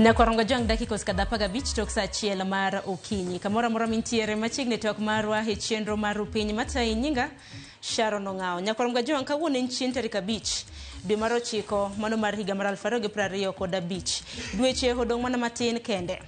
Nyakorongo jwang' dakika osekadho 15 tok saa 1 mar okinyi. Kamoro amora mintiere machiegni twak marwa e chenro mar Rupiny matayi nyinga Sharon Ong'awo. Nyakorongo jwang' kawuono en chieng' tarik 5 dwe mar 9 mano mar higa mar 2025. Dweche odong' mana matin kende.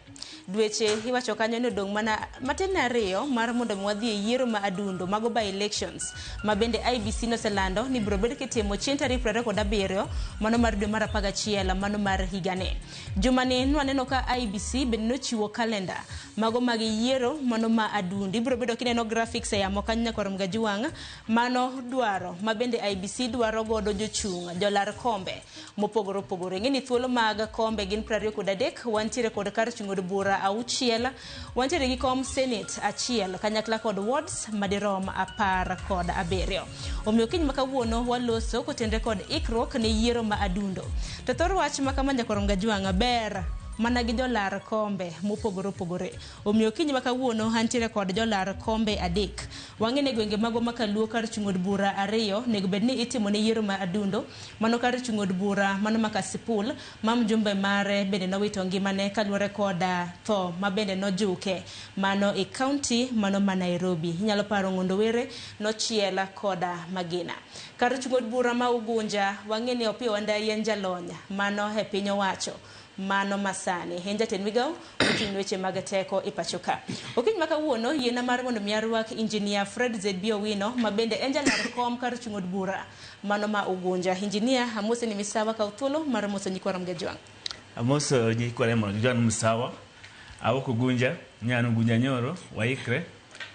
Dweche iwacho kanyo ni odong' mana matin ne ariyo mar mondo mi wadhi e yiero ma adundo mago by elections ma bende IEBC noselando ni biro bed kitimo chieng' tarik 27 mano mar dwe mar 11 mano mar higani. Jumani nwaneno ka IEBC bende nochiwo kalenda mago mag yiero mano ma adundo. Ibiro bedo kineno graphics e yamo kanyo nyakwar Mgajuwang' mano dwaro ma bende IEBC dwaro godo jochung' jolar kombe mopogore opogore. Ing'e ni thuolo mag kombe gin 23, wantiere kod kar chung' od bura 6, wantiere gi kom senate 1 kanyakla kod wards madirom 17. Omiyo kiny ma kawuono waloso kotenre kod ikruok ne yiero ma adundo. To thor wach ma kama nyakwar Mgajuwang' ber mana gi jolar kombe mopogore opogore. Omiyo kiny ma kawuono antiere kod jolar kombe 3. Wang'e ni gwenge magwa ma kaluo kar chung' od bura 2 onego bed ni itimo ne yiero ma adundo. Mano kar chung' od bura mano ma Kasipul ma mjumbe mare bende nowito ngimane kaluwore koda tho ma bende nojuke mano e county mano ma Nairobi. Inyalo paro Ng'ondo Were nochiel koda magina. Kar chung' od bura ma Ugunja wang'e ni Opiyo Wandayi en jalony mano e piny owacho mano masani. En jatend migawo mochung' ne weche mag teko e pacho ka. Okinyi ma kawuono yiena mar mondo mi arwak Engineer Fred ZB Owino ma bende en jalar kom kar chung' od bura mano ma Ugunja. Engineer, amose ni misawa kaw thuolo mar moso nyikwa Ramogi Ajwang'. Amoso nyikwa Ramogi Ajwang' misawa. Awuok Ugunja, nyan Ugunja nyoro, waikre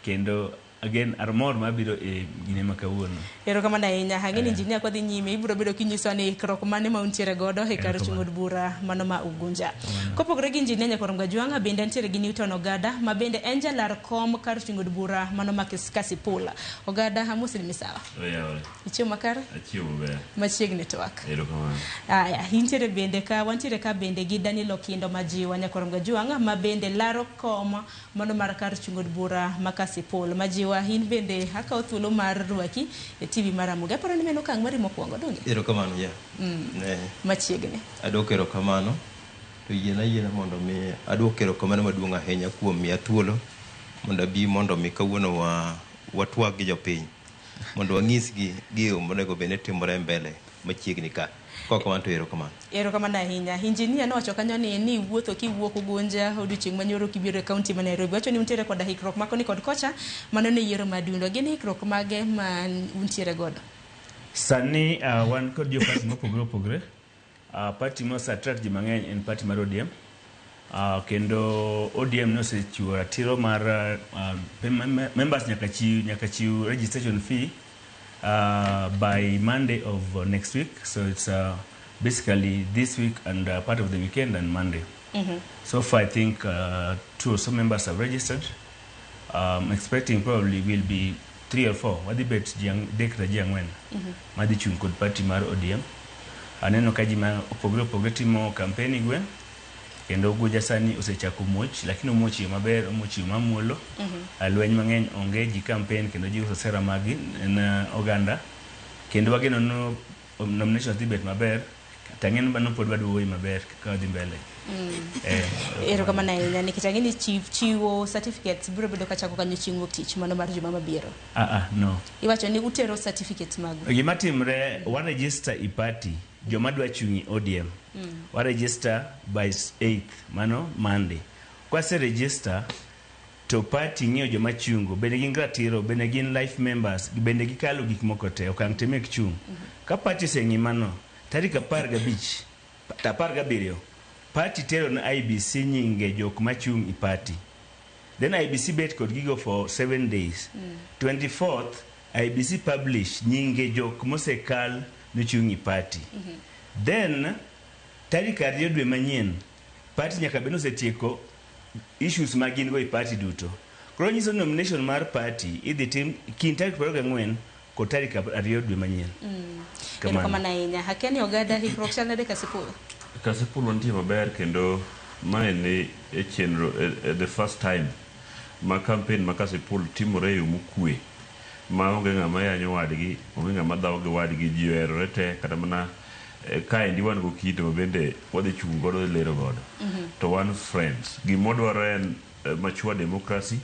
kendo again armor mabiro e gine ma kawuono. Erokamano ahinya. Ang'e ni engineer kwadhi nyime ibiro bedo kinyisowa ni ikruok mane ma untiere godo e kar chung' od bura mano ma Ugunja. Kopogore gi engineer Nyakwar Mgajwang' bende antiere gi Newton Ogada ma bende en jalar kom kar chung' od bura mano ma Kasipul. Ogada, amosi ni misawa. Oyawore. Ichiemo makare? Achiemo maber. Machiegni twak. Erokamano. Aya, intiere bende ka wantiere ka bende gi Daniel Okindo Majiwa Nyakwar Mgajwang' ma bende laro kom mano mar kar chung' od bura ma Kasipul. Majiwa, in bende akawo thuolo mar rwaki e TV mar Ramogi. Aparo ni mano okang' mari mokwongo, donge? Erokamano, yeah. Machiegni. Adwoko erokamano to yiena ayiena mondo mi adwok erokamano maduong' ahinya kuom miya thuolo mondo abi mondo mi kawuono wa watwag gi jopiny mondo wanyisgi gigo monego bed ni timore e mbele machiegni ka. Kok kamano to erokamano. Erokamano ahinya. Engineer nowacho kanyo ni ni wuotho kiwuok Ugunja odiochieng' manyoro kibiro e kaunti ma Nairobi. Wacho ni untiere koda hikruok ma koni kod kocha mano ne yiero ma adundo. Gin hikruok mage ma untiere godo? Sani wan kod jo party mopogore opogore. Party ma ose attract ji mang'eny en party mar ODM. Kendo ODM nosechiwo ratiro mar members nyaka chiw registration fee by Monday of next week. So it's basically this week and part of the weekend and Monday. So far I think 2 or so members have registered. Expecting probably will be 3 or 4. Wadhi bet ji 3 kata ji 4 madhi chung' kod party mar ODM. Aneno ka ji ma opogore opogore timo campaign e gweng'. Kendo Ugunja sani osechako muoch, lakini omuoch e yo maber, omuoch e yo mamuolo. Lweny mang'eny onge, ji campaign kendo ji uso sera maggi ne oganda. Kendo wageno ni nominations dhi bet maber, to ang'e ni mano pod wadwa wuoyo maber ka wadhi mbele. Erokamano ahinya nikech ang'e ni chiwo certificates biro bedo kachako kanyo chieng' wuok tich mano mar juma mabiro. No. Iwacho ni utero certificates magu. Gima timre, wa register i party joma dwa chung' i ODM. Wa register by 8th, mano Monday. Kwase register to party ng'iyo joma chungo, bende gin ratiro, bende gin life members, bende gikalo gik moko te, okang' te mek chung'. Ka party oseng'i mano, tarik 15, 17, party tero ne IEBC nyinge jok machung' i party. Then IEBC bet kod gigo for 7 days. 24th, IEBC publish nyinge jok mosekal nochung' i party. Then, tarik 2 dwe manyien, party nyaka bed ni osetieko issues ma gin go e party duto. Koro nyiso ni nomination mar party idhi tim kind tarik 24 kod tarik 2 dwe manyien. Kamano. Erokamano ahinya. Akia ni Ogada hikruok chal nade Kasipul? Kasipul wantie maber kendo mae ni e chenro e the first time ma campaign ma Kasipul timore e yo mokwe ma onge ng'ama yanyo wadgi, onge ng'ama dhawo gi wadgi, ji oherore te kata mana Kaendi wan go kido ma bende wadhi chung' godo lero godo. To wan friends. Gima wadwaro en mature democracy,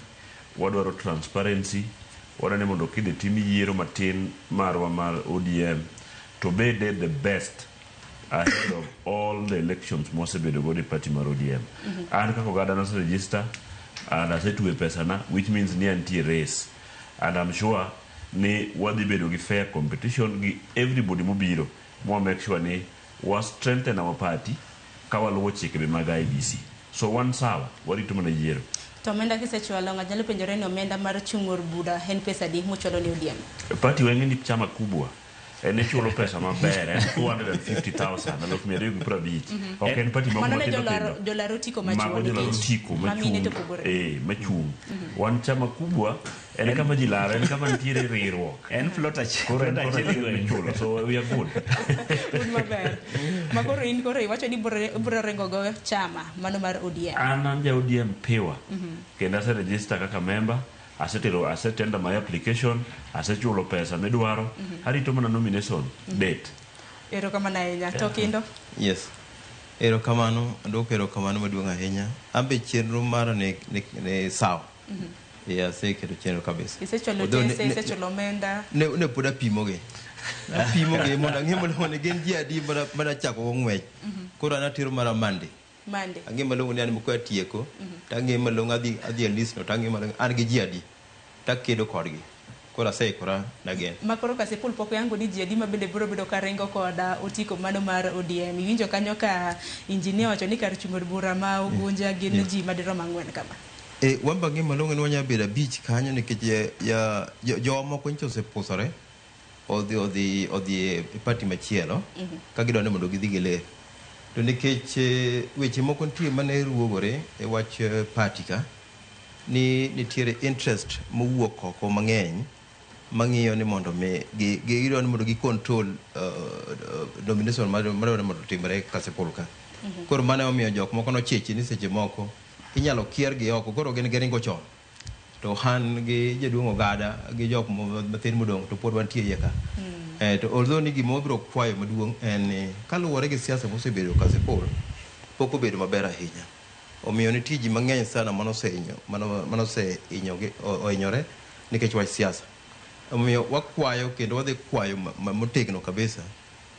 wadwaro transparency, wadwaro ni mondo kidhi tim yiero matin marwa mar ODM to bede the best ahead of all the elections mwasebedo godo e party mar ODM. An kaka oganda nase register and asetwe pesana, which means ni antie race and I'm sure ni wadhi bedo gi fair competition gi everybody mobiro mwa make sure ni wa strengthen our party ka waluwo chike be mag IEBC. So wan sawa, warito mana yiero. To omenda kisechwalo, ng'ato nyalo penjore ni omenda mar chung' or bura en pesa adi muchwalo ne ODM? Party weng'e ni chama kubwa en ichulo pesa maber, en 250,000, 250,000. Ok en party moko Mano ne matindo jolar tindo. jolar otiko Mago machuo jolar nikech otiko mamine to machung', opogore. machung'. Wan chama kubwa en kama ji laro, en kama nitiere riwruok. En plot achiel. Koro en Plot plot achiel e achiel gweng'. michulo, so we are good. Un maber. Ma koro in koro iwacho ni ibro ringo go chama mano mar ODM. An ja ODM piwa kendo ase register kaka member, asetero, asetender my application, asechulo pesa midwaro, arito mana nomination date. Erokamano ahinya. To Kindo? Yes. Erokamano, aduoko erokamano maduong' ahinya. An be chenro mara ne sawa. Aseketo chenro kabisa. Isechwalo Although tese, isechwalo omenda. Ne pod apimogi. Apimogi mondo ang'e malong'o ni gin ji adi mana chako go ng'wech. Koro an atero mara Monday. Monday. Ang'e malong'o ni an katieko to ang'e malong'o adhi e list no to ang'e malong'o an gi ji adi takedo kodgi. Koro aseikora ne gen. Ma koro Kasipul pok oyango ni ji adi ma bende biro bedo ka ringo koda otiko mano mar ODM. Iwinjo kanyo ka injinia wacho ni kar chung' od bura ma Ugunja gin ji madirom 4 kama. Wan be ang'e malong'o ni wanyalo bedo 5 kanyo nikech jowa moko nyocha osepusore odhi e party machielo ka gidwa ni mondo gidhi giler. To nikech weche moko nitie mane ruogore e wach party ka ni nitiere interest mowuok oko mang'eny mang'iyo ni mondo mi gidwa ni mondo gi control nomination madwa ni mondo otimre Kasipul ka. Koro mano emomiyo jok moko nochich ni seche moko inyalo kier gi oko, koro gin giringo chon. To han gi jaduong' Ogada gi jok mathin modong' to pod wantie iye ka. To although ni gima wabiro kwayo maduong' en ni kaluwore gi siasa mosebedo Kasipul pok obedo maber ahinya. Omiyo nitie ji mang'eny sana manosehinyo ohinyore nikech wach siasa. Omiyo wakwayo kendo wadhi kwayo motegno kabisa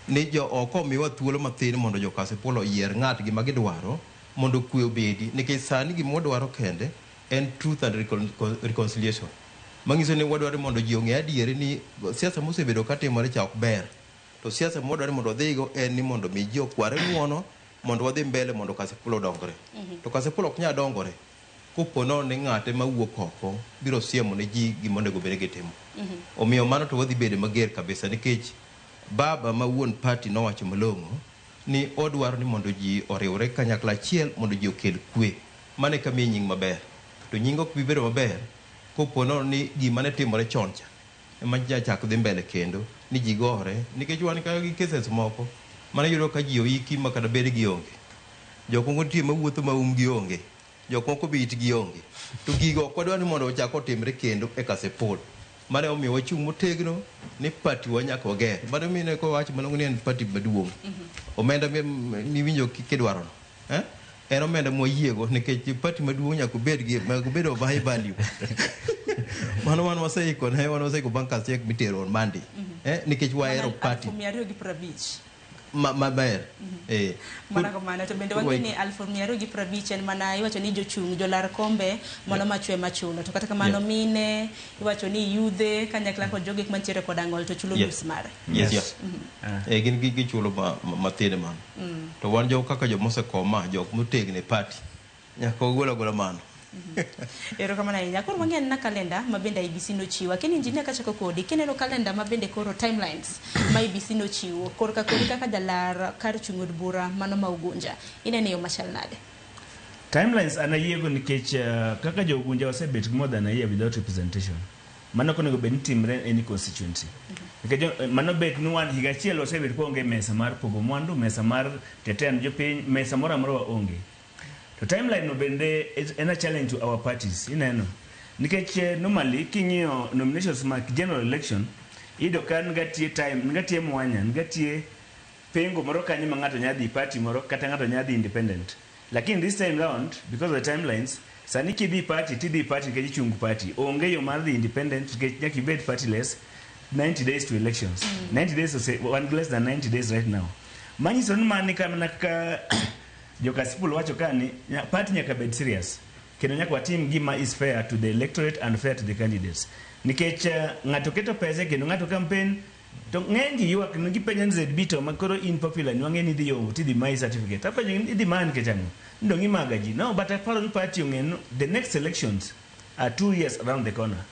ni jo oko omiwa thuolo mathin mondo jo Kasipul oyier ng'atgi ma gidwaro mondo kwe obedi, nikech sani gima wadwaro kende en truth and reconciliation. Manyiso ni wadwaro mondo ji ong'e adieri ni siasa mosebedo katimore cha ok ber. To siasa mwadwaro mondo wadhigo en ni mondo mi ji okware ng'uono mondo wadhi mbele mondo Kasipul odongre. To Kasipul ok nyal dongore kopo nono ni ng'ate mawuok oko biro siemo ne ji gima onego bed ni gitimo. Omiyo mano to wadhi bedo mager kabisa nikech baba ma wuon party nowacho malong'o ni odwaro ni mondo ji oriwre kanyakla achiel mondo ji okel kwe. Mano eka miyi nying maber. To nying ok bi bedo maber kopo nono ni gima ne timore chon cha ema chak dhi mbele kendo ni ji gore, nikech wan ka gi cases moko mane yudo ka ji oiki ma kata bed gi onge. Jok moko nitie mawuotho ma um gi onge, jok moko be itgi onge. To gigo ok wadwar ni mondo ochak otimre kendo e Kasipul. Mano emomiyo wachung' motegno ni party wa nyaka wager. Mano emomiyo ne kowach malong'o ni en party maduong'. Omenda miwinjo kidwaro no, En omenda mwayiego nikech party maduong' nyaka obed gi, nyaka obed of high value. Mano wan waseiko ne, wan waseiko bankers check mitero on Monday. Nikech wahero party. 250,000. Maber. Mana kamano, to bende wang'e ni 250,000 en mana iwacho ni jochung' jolar kombe mano machwe machulo. To kata kamano mine iwacho ni yudhe kanyakla kod jogo mantiere kod ang'ol to chulo nus mare. Yes, yes. Gin gichulo mathin mano. To wan jo kaka jomosekoma, jok motegno e party, nyaka wagol agola mano. Erokamano ahinya. Koro wang'e na kalenda ma bende IEBC nochiwo. Akeni injinia kachako kodi, kineno kalenda ma bende koro timelines ma IEBC nochiwo, korka kodi kaka jalar kar chung' od bura mano ma Ugunja, ineno e yo machal nade? Timelines an ayiego nikech kaka jo Ugunja osebet more than a year without representation. Mano ok onego bed ni timre any constituency. Nikech mano bet ni wan higa achiel osebet koonge mesa mar pogo mwandu, mesa mar tetea ne jopiny, mesa moro amora waonge. To timeline no bende en a challenge to our parties, ineno. Nikech normally king'iyo nominations mag general election, iyudo ka ngatie time, ngatie mwanya, ngatie pengo moro kanyo ma ng'ato nyalo dhi party moro kata ng'ato nyalo dhi independent. Lakini this time round, because of the timelines, sani kidhi party tidhi party nikech ichung party. Onge yo mar dhi independent nikech nyaka ibed partyless 90 days to elections. 90 days ose, one less than 90 days right now. Manyiso ni mani kamana ka Jokasipul wacho ka ni party nyaka bed serious kendo nyaka watim gima is fair to the electorate and fair to the candidates. Nikech ng'ato keto pesa kendo ng'ato campaign to ng'eny ji ywak ni gipenjo ni ZB to ma koro in popular ni wang'e ni idhi yombo tidhi mayi certificate. Apenjo ni idhi maya nikech ang'o? Ni dong' imaga ji. No, but aparo ni party ong'e ni the next elections are 2 years around the corner.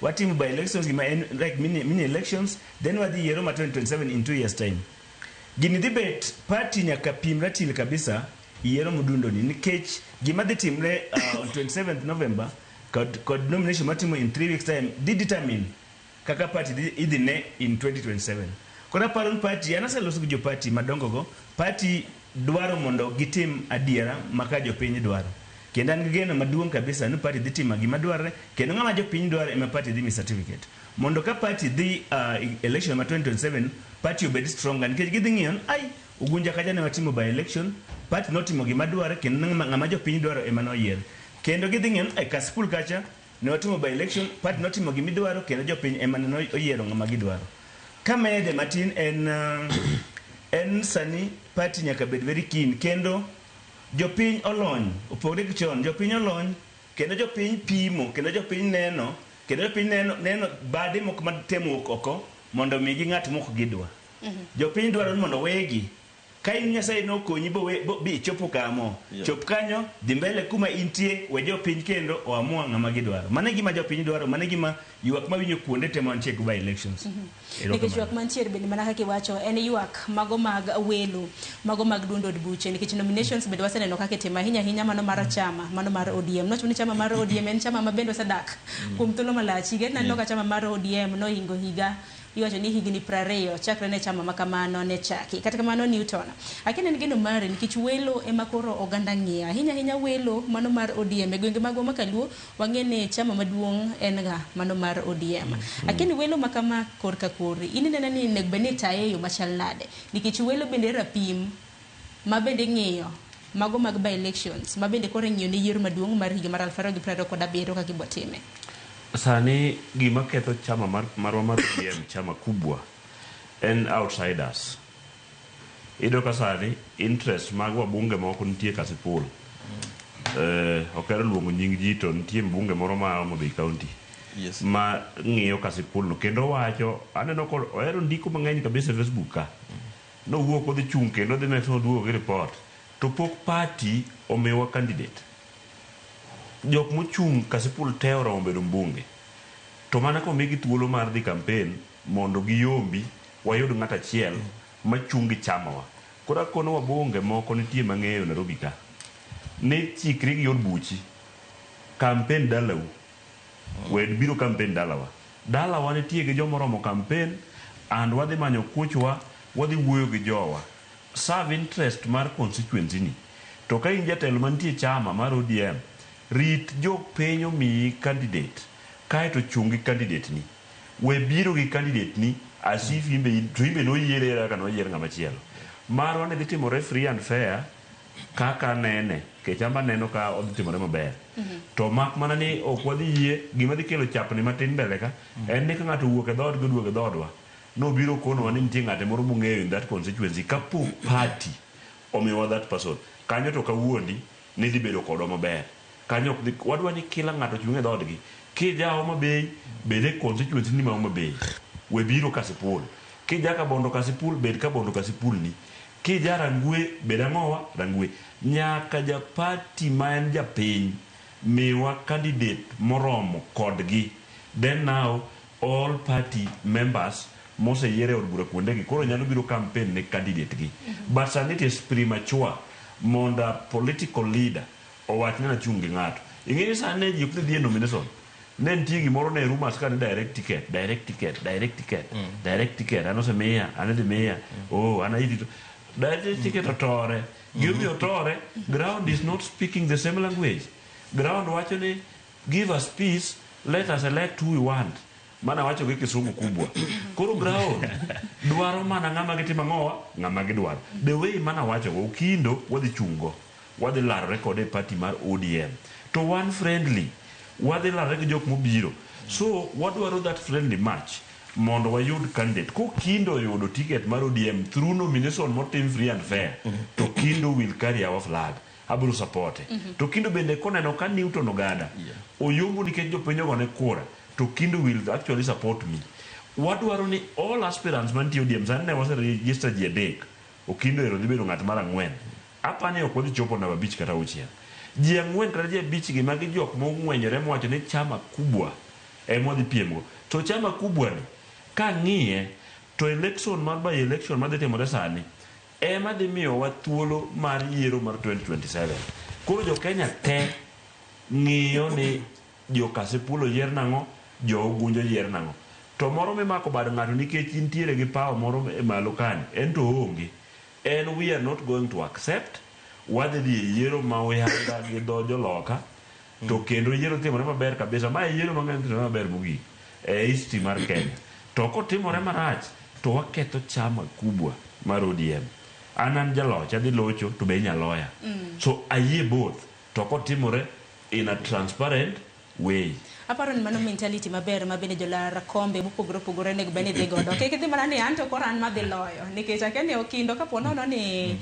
Watimo by elections gima en like mini, mini elections, then wadhi yiero ma 2027 in 2 years time. Gini dhi bet party nyaka pim ratil kabisa yiero modundo ni nikech gima dhi timre on 27th November kod nomination matimo in 3 weeks time dhi determine kaka party dhi idhi ne in 2027. Koro aparo ni party, an aseloso gi jo party madongo go, party dwaro mondo gitim adiera maka jopiny dwaro. Kendo an gi geno maduong' kabisa ni party dhi timo gima dwarore kendo ng'ama jopiny dwaro ema party dhi mi certificate. Mondo ka party dhi election ma 2027, party obed stronger nikech gidhi ng'iyo ni ai Ugunja kacha ne watimo by election, party notimo gima dwarore kendo ng'ama jopiny dwaro ema noyier. Kendo gidhi ng'iyo ni ai Kasipul kacha ne watimo by election, party notimo gimidwaro kendo jopiny ema ne oyiero ng'ama gidwaro. Kamede matin en sani party nyaka bed very keen kendo jopiny olony opogore gi chon. Jopiny olony kendo jopiny pimo kendo jopiny neno kendo jopiny neno bade moko matemo wuok oko mondo omigi ng'at mok gidwa. Jopiny dwaro ni mondo wegi. Ka in Nyasaye nokonyi bo bi ichopo kamo, chop kanyo, dhi mbele kuma intie, we jopiny kendo oamua ng'ama gidwaro. Mano e gima jopiny dwaro, mano e gima ywak mawinjo kuonde te mantie go by elections. Nikech ywak mantiere bende mana kaka iwacho en ywak mago mag welo mago mag duond od buche, nikech nominations bende waseneno kaka itimo, ahinya ahinya mano mar chama mano mar ODM. Nowacho ni chama mar ODM en chama ma bende osedak kuom thuolo malach. Higa naneno ka chama mar ODM nohingo higa iwacho ni higni 20 chakre ne chama ma kamano ne chaki. Kata kamano, Newton, akia en geno mari nikech welo ema koro oganda ng'iyo ahinya ahinya welo mano mar ODM e gwenge magwa ma kaluo. Wang'e ni chama maduong' en ga mano mar ODM. Akia ni welo ma kama korka kori in ineno ni onego bed ni itaye e yo machal nade, nikech welo bende rapim ma bende ng'iyo mago mag by elections ma bende koro ing'iyo ne yiero maduong' mar higa mar 2027 kaka ibo time. Sani gima ketho chama marwa mar ODM, chama kubwa, en outsiders. Iyudo ka sani interest mag wabunge moko nitie Kasipul. Ok ahero luongo nying ji, to nitie mbunge moro ma Homa Bay County ma ng'iyo Kasipul no kendo wacho aneno ko ohero ndiko mang'eny kabisa e Facebook ka. Nowuok odhi chung' kendo odhi make sure oduogo gi report to pok party omiwa candidate. Jok mochung' Kasipul te oromo bedo mbunge. To mana komigi thuolo mar dhi campaign mondo giyombi wayud ng'at achiel machung' gi chamawa. Koro akono wabunge moko nitie mang'eyo Nairobi ka. Ni chikri gi od buchi. Campaign dalau. Wed biro campaign dalawa. Dalawa nitie gi jomoromo campaign and wadhi manyo kuchwa, wadhi wuoyo gi jowa. Serve interest mar constituency ni. To ka in jatelo mantie chama mar ODM, rit jopiny omiyi candidate kaeto chung' gi candidate ni. We biro gi candidate ni as if imbe to imbe noyiere kaka noyier ng'ama chielo. Marwa ne dhi timore free and fair kaka nene nikech an be aneno ka odhi timore maber. To mak mana ni ok wadhi yie gima dhi kelo chapni matin mbele ka en ni ka ng'ato owuok e dhoodgi oduogo e dhoodwa nobiro konowa ni nitie ng'ate moro mong'eyo in that constituency kapok party omiyowa that person kanyo to kawuondi ni dhi bedo kodwa maber kanyo ok dhi wadwa ni kila ng'ato ochung' e dhoodgi kija Homa Bay bed e constituency ni ma Homa Bay we biro Kasipul kija Kabondo Kasipul bed Kabondo Kasipul ni kija Rangwe bed ang'owa Rangwe nyaka ja party ma en japiny miwa candidate moromo kodgi. Then now all party members moseyier e od bura kuondegi koro nyalo biro campaign ne candidate gi. But sani it is premature mondo a political leader owach ni nachung' gi ng'ato. Ing'e ni sani ne ji ok dhi dhi e nomination. Ne nitie gimoro ne rumors ka ni direct ticket, direct ticket, direct ticket, direct ticket, an osemiya, an idhi miya, oh, an aiti to. Direct ticket otore. Gimomiyo otore, ground is not speaking the same language. Ground wacho ni give us peace, let us elect who we want. Mana wacho gi Kisungu kubwa. Koro ground dwaro mana ng'ama gitimo ang'owa, ng'ama gidwaro. The way mana wacho go, Okindo wadhi chungo, wadhi larore kode e party mar ODM. To wan friendly, wadhi larore gi jok mobiro. So wadwaro that friendly match mondo wayud candidate. Kokindo oyudo ticket mar ODM through nomination motim free and fair, to Kindo will carry our flag. Abiro support. To Kindo bende koneno ka Newton Ogada oyombo nikech jopiny ogone kura, to Kindo will actually support me. Wadwaro ni all aspirants mantie ODM sani ne wase register ji 3. Okindo ero dhi bedo ng'at mar 4. Apani ok wadhi chopo namba 5 kata 6. Ji 4 kata ji 5 gi magi jok mong'wenyore mowacho ni chama kubwa ema wadhi piemgo. To chama kubwa ni kang'iye to election mar by election madhi timore sani ema dhi miyowa thuolo mar yiero mar 2027. Koro jo Kenya te ng'iyo ni jo Kasipul oyier nang'o, jo Ugunja oyier nang'o. To moro mimako bad ng'ato nikech intiere gi power moro e malo kanyo, en to oonge. En we are not going to accept. Wadhi dhi e yiero ma oyanga gi dho joloka, to kendo yiero timore maber kabisa. Ma e yiero mang'eny timore maber mogik e history mar Kenya. To kotimore marach, to waketho chama kubwa mar ODM. An jaloch, adhi locho, to be inyaloya. So ayie both. To kotimore in a transparent way. Aparo ni mano mentality maber ma bende jolar kombe mopogore opogore onego bed ni dhi godo. Kik idhi mana ni anto koro an madhi loyo. Nikech akia ni Okindo kapo nono ni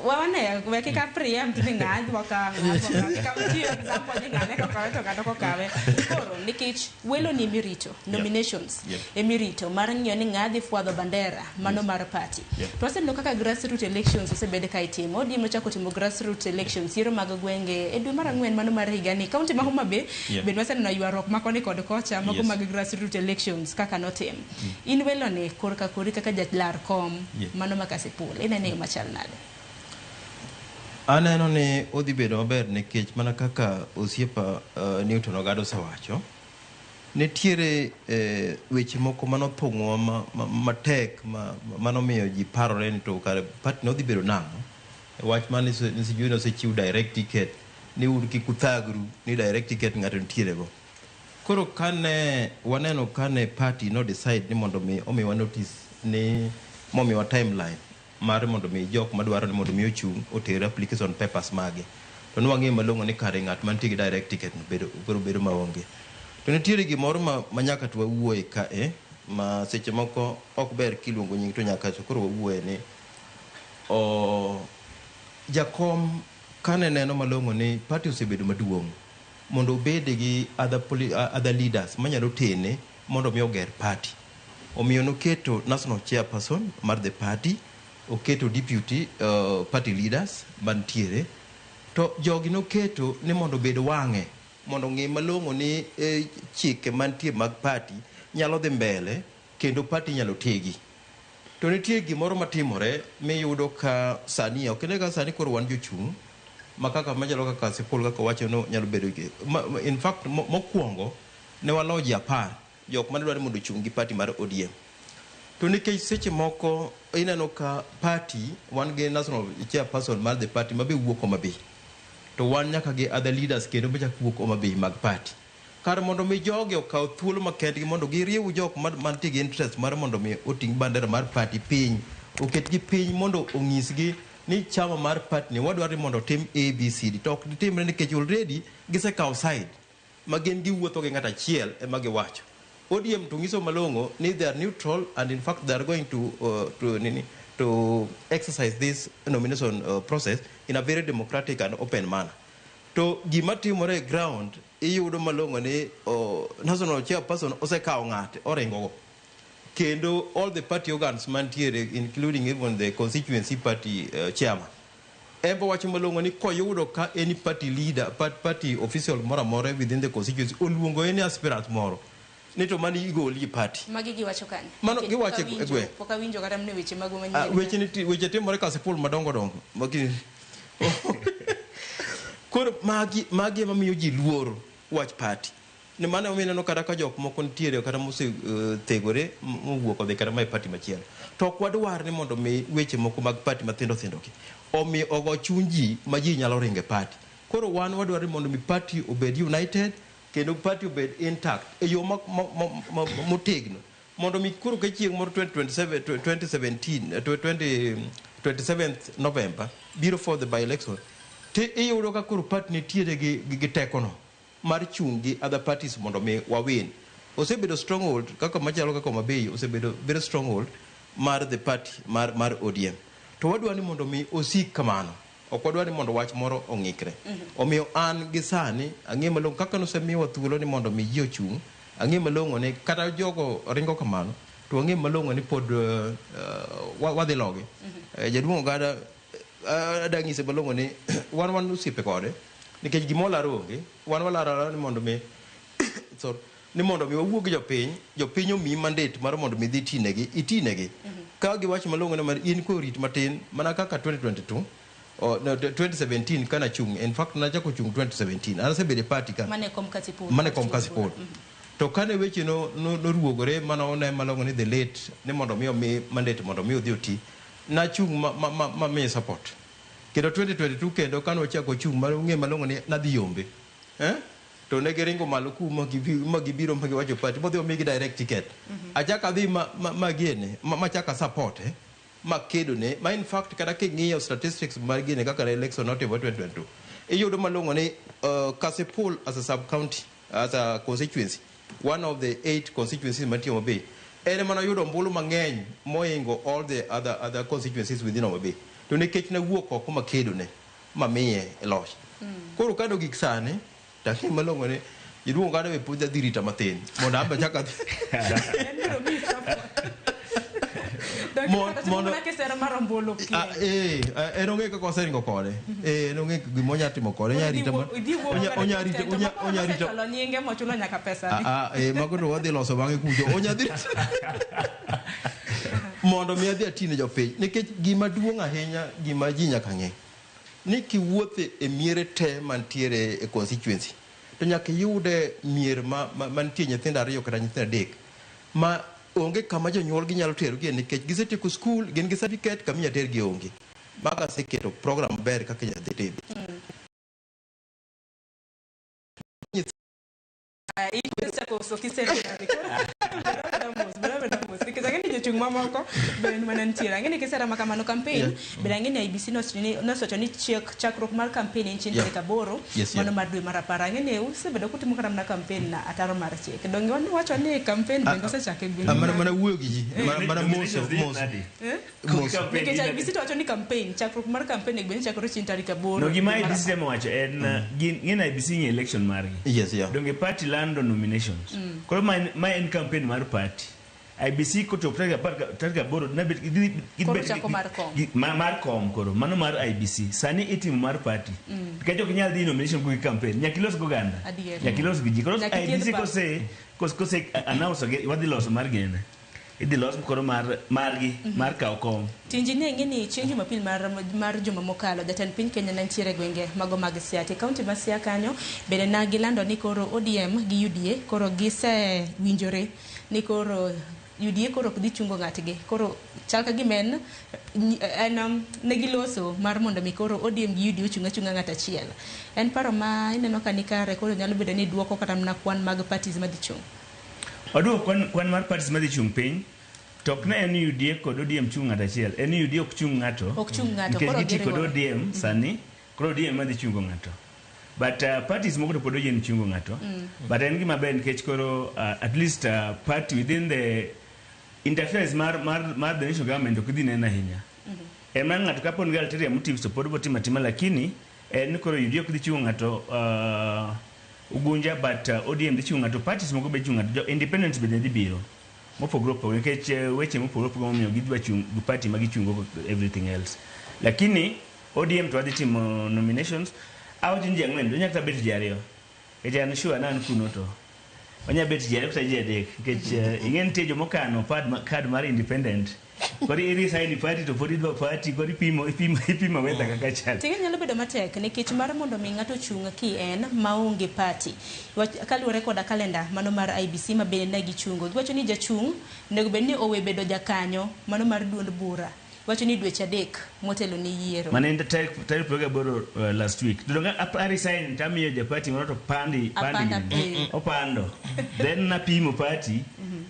wane we kik a preempt ni ng'a dwa ka ng'a dwa ka kik achiw example ni ng'ane kokawe to ng'ato kokawe. Koro nikech welo ni emirito nominations emirito mar ng'iyo ni ng'a dhi fwadho bandera mano mar party. To waseneno kaka grassroots elections osebed ka itimo. ODM nochako timo grassroots elections yiero mag gwenge e dwe mar 4 mano mar higani. Kaunti ma Homa Bay bende waseneno ywaruok ma koni kod kocha mago mag grassroots elections kaka notim. In welo ni korka kori kaka jalar kom mano ma Kasipul inene yo machal nade? Aneno ni odhi bedo maber nikech mana kaka osiepa Newton Ogada osewacho, nitiere weche moko manothung'owa matek manomiyo ji parore ni to kare party no dhi bedo nang'o. Wach mane sijui nosechiw direct ticket ni un kik uthagru ni direct ticket ng'ato nitiere go. Koro kane waneno kane party no decide ni mondo mi omiwa notice ni momiwa timeline mar mondo mi jok madwaro ni mondo mi ochung' oter application papers mage. To nwang'eyo malong'o ni kare ng'at mantie gi direct ticket no bedo koro bedo maonge. To nitiere gimoro ma nyaka to wawuoye kae ma seche moko ok ber kiluongo nying to nyaka to koro wawuoye ni jakom kane neno malong'o ni party osebedo maduong' mondo obed gi other leaders manyalo tene mondo mi oger party. Omiyo noketo national chairperson mar the party, oketo deputy party leaders mantiere, to jogi noketo ni mondo obed wang'e mondo ong'e malong'o ni chike mantie mag party nyalo dhi mbele kendo party nyalo tegi. To nitie gimoro matimore miyudo ka sani ok ine ka sani koro wan jochung' ma kaka machalo kaka Kasipul kaka wacho no nyalo bedo in fact mokwongo ne walo ji 10 jok mane dwaro mondo ochung' gi party mar ODM. To nikech seche moko ineno ka party wan gi national chairperson mar the party mabe wuok Homa Bay. To wan nyaka gi other leaders kendo machak wuok Homa Bay mag party. Kar mondo mi jogi okaw thuolo makendgi mondo giriw jok mantie gi interest mar mondo mi oting' bandera mar party piny, oketgi piny mondo onyisgi ni chama mar party ni wadwaro ni mondo otim ABCD. To ok gitimre nikech already gisekawo side ma gin giwuotho gi ng'at achiel ema giwacho. ODM to nyiso malong'o ni they are neutral and in fact they are going to exercise this nomination process in a very democratic and open manner. To gima timore e ground iyudo malong'o ni national chairperson osekawo ng'ate oringo go. Kendo all the party organs mantiere including even the constituency party chairman. Embo wacho malong'o ni koyudo ka any party leader, party official moro amora within the constituency oluongo any aspirant moro ni to mani igoli e party. Magi giwacho kanye? Mano giwacho e gweng'. Pok awinjo kata mana weche mago manyien. Weche timore Kasipul madongo dongo. Magi koro magi ema miyo ji luoro wach party. Ni mano emomiyo ineno kata ka jok moko nitiere kata mose thegore mowuok odhi kata ma e party machielo. To ok wadwar ni mondo mi weche moko mag party mathindo thindo gi omi ogo chuny ji ma ji nyalo ringo e party. Koro wan wadwaro ni mondo mi party obed united, Kendo party obed intact e yo motegno mondo mi koro ka chieng' moro 2027, 2017, 20 27th November biro for the by election, to iyudo ka koro party nitiere gi tekono mar chung' gi other parties mondo mi wawin. Osebedo stronghold kaka machalo kaka Homa Bay osebedo very stronghold mar the party mar ODM. To wadwa ni mondo mi osik kamano. Ok wadwa ni mondo wach moro ong'ikre. Omiyo an gi sani ang'e malong'o kaka nosemiwa thuolo ni mondo mi ji ochung', ang'e malong'o ni kata jogo ringo kamano, to wang'e malong'o ni pod wadhi logi. Jaduong' Ogada adwa nyise malong'o ni wan osiepe kode nikech gima walaro onge. Wan walaro alara ni mondo mi, sorry, ni mondo mi wawuo gi jopiny, jopiny omiyi mandate mar mondo mi idhi itinegi, itinegi. Ka giwacho malong'o ni mar in korit matin mana kaka 2022 oh, no, 2017 kana chung', in fact nachako chung' 2017, an asebedo e party ka Mane kom Kasipul. Mane kom Kasipul. To kane weche no noruogore mana one malong'o ni the late ni mondo mi omi mandate mondo mi odhi oti, nachung' ma miye support. Kendo 2022 kendo kane wachako chung' mar ung'e malong'o ni nadhi yombe, eh? To ne giringo malo ku ma gibiro ma giwacho party modhi omigi direct ticket. Achako adhi ma gene ma chako support, eh? Ma kedo ne ma in fact kata king'iyo statistics mar gine kaka ne election notimore 2022, iyudo malong'o ni Kasipul as a sub county, as a constituency, one of the eight constituencies mantie Homa Bay, en ema noyudo ombulu mang'eny moingo all the other constituencies within Homa Bay, to nikech nawuok oko makedo ne mamiye loch. Koro kado gik sani tang'e malong'o ni jaduong' Ogada be pod adhi rita matin mondo an be achak adhi. En biro miyi support. Mondo- Mana kisera mar ombulu. Ah, en ong'e kaka oseringo kode. En ong'e gima onya timo kode, onya rita onya rita Ochulo nyinge mochulo nyaka pesa. Ah, ah, mago to wadhi loso bang'e kucho. Onya dhi mondo mi adhi atine jopiny nikech gima duong' ahinya, gima ji nyaka ng'e ni kiwuothe e miere te mantiere e constituency to nyaka iyude mier ma mantie nyithindo ariyo kata nyithindo adek ma onge kama jonyuolgi nyalo terogie nikech gisetieko skul, gin gi certificate, kama inyalo tergi onge. Mago aseketo program maber kaka inyalo dhi tim. Koso kisera nikech ang'e ni jochung' mamoko be mana nitiere. Ang'e ni kisera ma kamano campaign bende ang'e ni IEBC nosewacho ni chakruok mar campaign en chieng' tarik 8 mano mar dwe mar 10. Ang'e ni usebedo kutimo kata mana campaign na ataro mar chik. Donge wacho ni campaign bende osechako e gwenge? Mana wuoyo gi ji, mana moso moso moso. Nikech IEBC to wacho ni campaign, chakruok mar campaign e gwenge chakore chieng' tarik 8. No, gima IEBC temo wacho en gin IEBC ng'e election margi. Donge party lando nominations. Koro ma en campaign mar party. IEBC kochopo tarik 10 tarik 8 nabet Koro chako mar kom. Mar kom koro mano mar IEBC. Sani itimo mar party. Nikech ok inyal dhi nomination gi campaign. Nyaka ilos gi oganda. Nyaka ilos gi ji. Koro Nyaka ithiedh IEBC ba. kose announce wadhi loso mar gene. Idhi los koro mar margi mar kawo kom. Tinji ne ing'e ni chieng' Jumapil mar juma mokalo, jatend piny Kenya ne nitiere e gwenge mago mag Siaya. E kaunti ma Siaya kanyo bende ne gilando ni koro ODM gi UDA koro gisewinjore ni koro UDA koro ok dhi chungo ng'atgi. Koro chal ka gima en ne giloso mar mondo mi koro ODM gi UDA ochung' achung'a ng'at achiel. En paro ma ineno ka ni kare koro nyalo bedo ni duoko kata mana kwan mag parties madhi chung'. Oduoko kwan mar parties madhi chung' piny. To ok ne en UDA kod ODM chung' ng'ato achiel. En UDA ok chung' ng'ato. Ok chung' ng'ato, Nikech koro giti kod giriwore. ODM sani, koro ODM madhi chungo ng'ato. But parties moko to pod oyie chungo ng'ato. But en gima ber nikech koro at least party within the interference mar the national government ok dhi neno ahinya. En mar ng'ato kapo ni gi ulterior motives to pod botimo atima, lakini en ni koro UDA ok dhi chungo ng'ato Ugunja, but ODM dhi chungo ng'ato, parties moko be chungo ng'ato, jo independents bende dhi biro mopogore opogore nikech weche mopogore opogore momiyo gidwa chung gi party ma gichungo everything else. Lakini ODM to wadhi timo nominations. Awacho ni ji ang'wen, onyalo kata bet ji ariyo. Nikech an sure na an kuno to onya bet ji ariyo kata ji adek nikech ing'e nitie jomokano card mar independent. Koro i resign party to pod idwa party, koro ipimo weather kaka chal. Ting'e nyalo bedo matek nikech mar mondo mi ng'ato ochung' ki en maonge party. Kaluwore koda kalenda mano mar IEBC ma bende ne gichungo. Giwacho ni jachung' onego bed ni owe bedo jakanyo mano mar duond bura. Iwacho ni dweche 3 motelo ne yiero. Mane en tarik 28 last week. To donge a resign tamiyo ja party moro to pandi pandi Apanda gini. Opando. Then napimo party.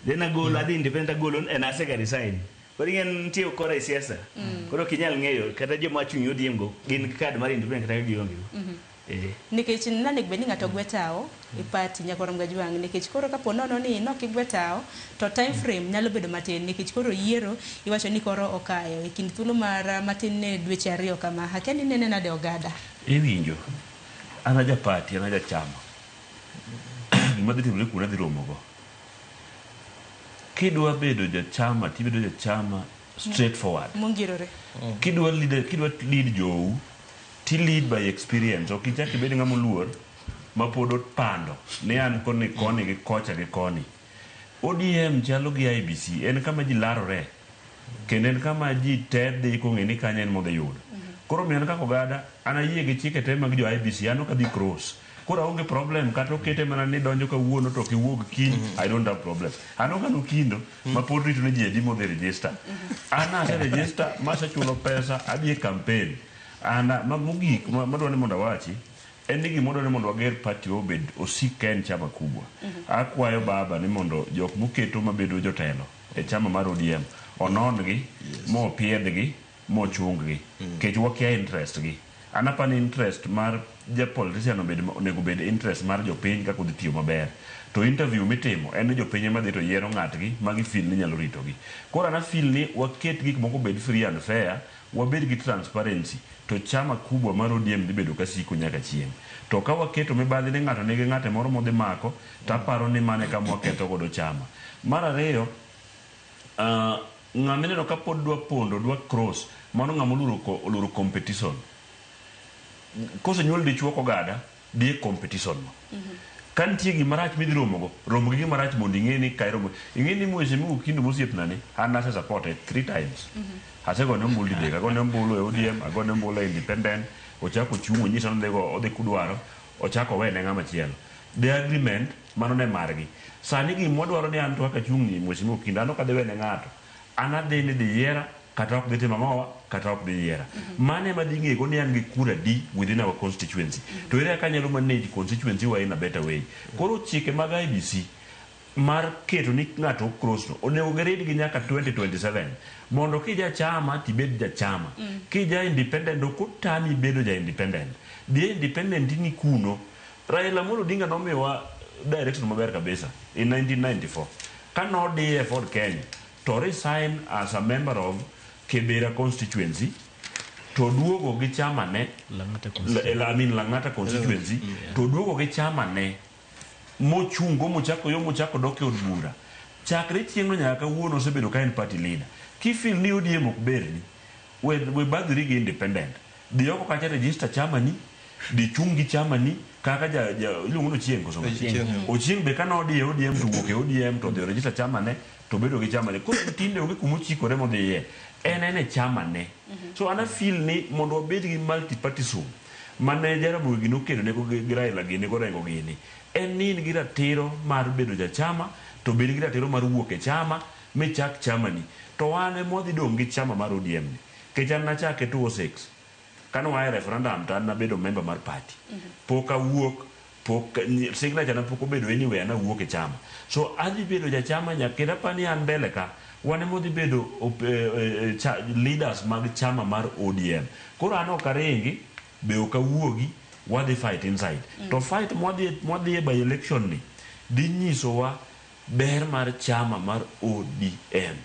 Then agolo adhi independent agolo en asega resign. Koro ing'e nitie ukora e siasa. Koro ok inyal ng'eyo kata joma chung' ODM go gin card mar independent kata gionge go. Nikech nanego bed ni ng'ato gwe tawo e party Nyakwar Mgajwang' nikech koro kapo nono ni nok igwe tawo to time frame nyalo bedo matin nikech koro yiero iwacho ni koro okayo e kind thuolo mar matin ne dweche 2 kama. Akia ni nene nade ogada. Iwinjo, an aja party, an aja chama. Gima dhi timore kuno adhi romogo. Kidwa bedo jachama, tibedo jachama straightforward. Mongirore. Kidwa lead jou, ti lead by experience. Ok ichak ibed ng'ama oluor ma pod opando ni an koni koni gi kocha gi koni. ODM chalo gi IEBC, en kama ji larore. Kendo en kama ji te dhi kong'e ni kanyo en modhi yudo. Koro omiyo an kaka ogada, an ayie gi chike te mag jo IEBC, an ok adhi cross. Koro aonge problem kata okete mana ni donjo kawuono to ok iwuog kiny, I don't have problem. An ok an Okindo ma pod rito ni ji adi modhi register. An ase register masechulo pesa adhi e campaign. An ma mogik madwa ni mondo awachi en ni gima wadwa ni mondo wager party wa obed osik ka en chama kubwa. Akwayo baba ni mondo jok moketo mabedo jotelo e chama mar ODM onon gi mopiedhgi mochung gi nikech wakia interest gi. An apani interest mar ja politician obed onego bed interest mar jopiny kaka odhi tiyo maber. To interview mitimo en ni jopiny ema dhi to yiero ng'atgi ma gi feel ni nyalo ritogi. Koro an a feel ni waket gik moko obed free and fair, wabed gi transparency to chama kubwa mar ODM dhi bedo kasiko nyaka chieng'. To ka waketo mibadhi ni ng'ato nigi ng'ate moro modhi mako, to aparo ni mano e kama waketho godo chama. Mar ariyo, ng'ama ineno ka pod dwa pondo, dwa cross, mano ng'ama oluoro competition. Kosenyuol dichuo kogada, dhi e competition no. Ka nitie gima rach midhi romogo, rom gi gima rach mondo ing'e ni ka iromo. Ing'e ni Mheshimiwa Okindo mosiepna ni, an ase supporte 3 times. Asegone ombulu didek, agone ombulu e ODM, agone ombulu e Independent, ochako ochung' onyisa ni odhi kudwaro, ochako owene ng'ama chielo. The agreement, mano ne margi. Sani gima wadwaro ni an to kaka achung' ni Mheshimiwa Okindo, an ok adhi wene ng'ato. An adhi ni dhi yiera, kata ok dhi timo ang'owa, kata ok dhi yiera. Mano ema dhi ng'ego ni an gi kura di within our constituency. To ere kaka anyalo manage constituency wa in a better way. Koro chike mag IEBC mar keto ni ng'ato ok cross no, onego girid gi nyaka 2027 mondo kija chama tibed jachama. Kija independent ok otami bedo ja independent. Dhi independent ni kuno. Raila Amolo Odinga nomiyowa direction maber kabisa in 1994. Ka nodiye Ford Kenya to resign as a member of Kibera constituency to duogo gi chama ne Lang'ata I mean Lang'ata constituency to duogo gi chama ne mochungo mochako yo mochako dok e od bura chakre chieng'no nyaka kawuono osebedo ka en party leader kifeel ni ODM ok berni we badhri gi independent dhi oko kacha register chama ni dhi chung gi chama ni kaka ja iluongo ni Ochieng koso Ochieng. Ochieng be kane odhi e ODM to wuok e ODM to odhi o register chama ne to bedo gi chama ne koro tinde onge kuma ochikore modhiye en e chama ne so an a feel ni mondo wabed gi multipartyism mane Jaramogi gini okedo ne gi Raila gini gorengo gini en ni in gi ratiro mar bedo jachama to bed gi ratiro mar wuok e chama michak chamani to wan ema wadhi dong' gi chama mar ODM ni nikech an nachake 2006 kane waa e referendum to an nabedo member mar party pok awuok pok signature na pok obedo anywhere nawuok e chama so adhi bedo jachama nyaka kendo apani an mbele ka wan ema wadhi bedo leaders mag chama mar ODM koro an ok aringi be ok awuogi wadhi fight inside to fight mwadhiye by election ni dhi nyisowa ber mar chama mar ODM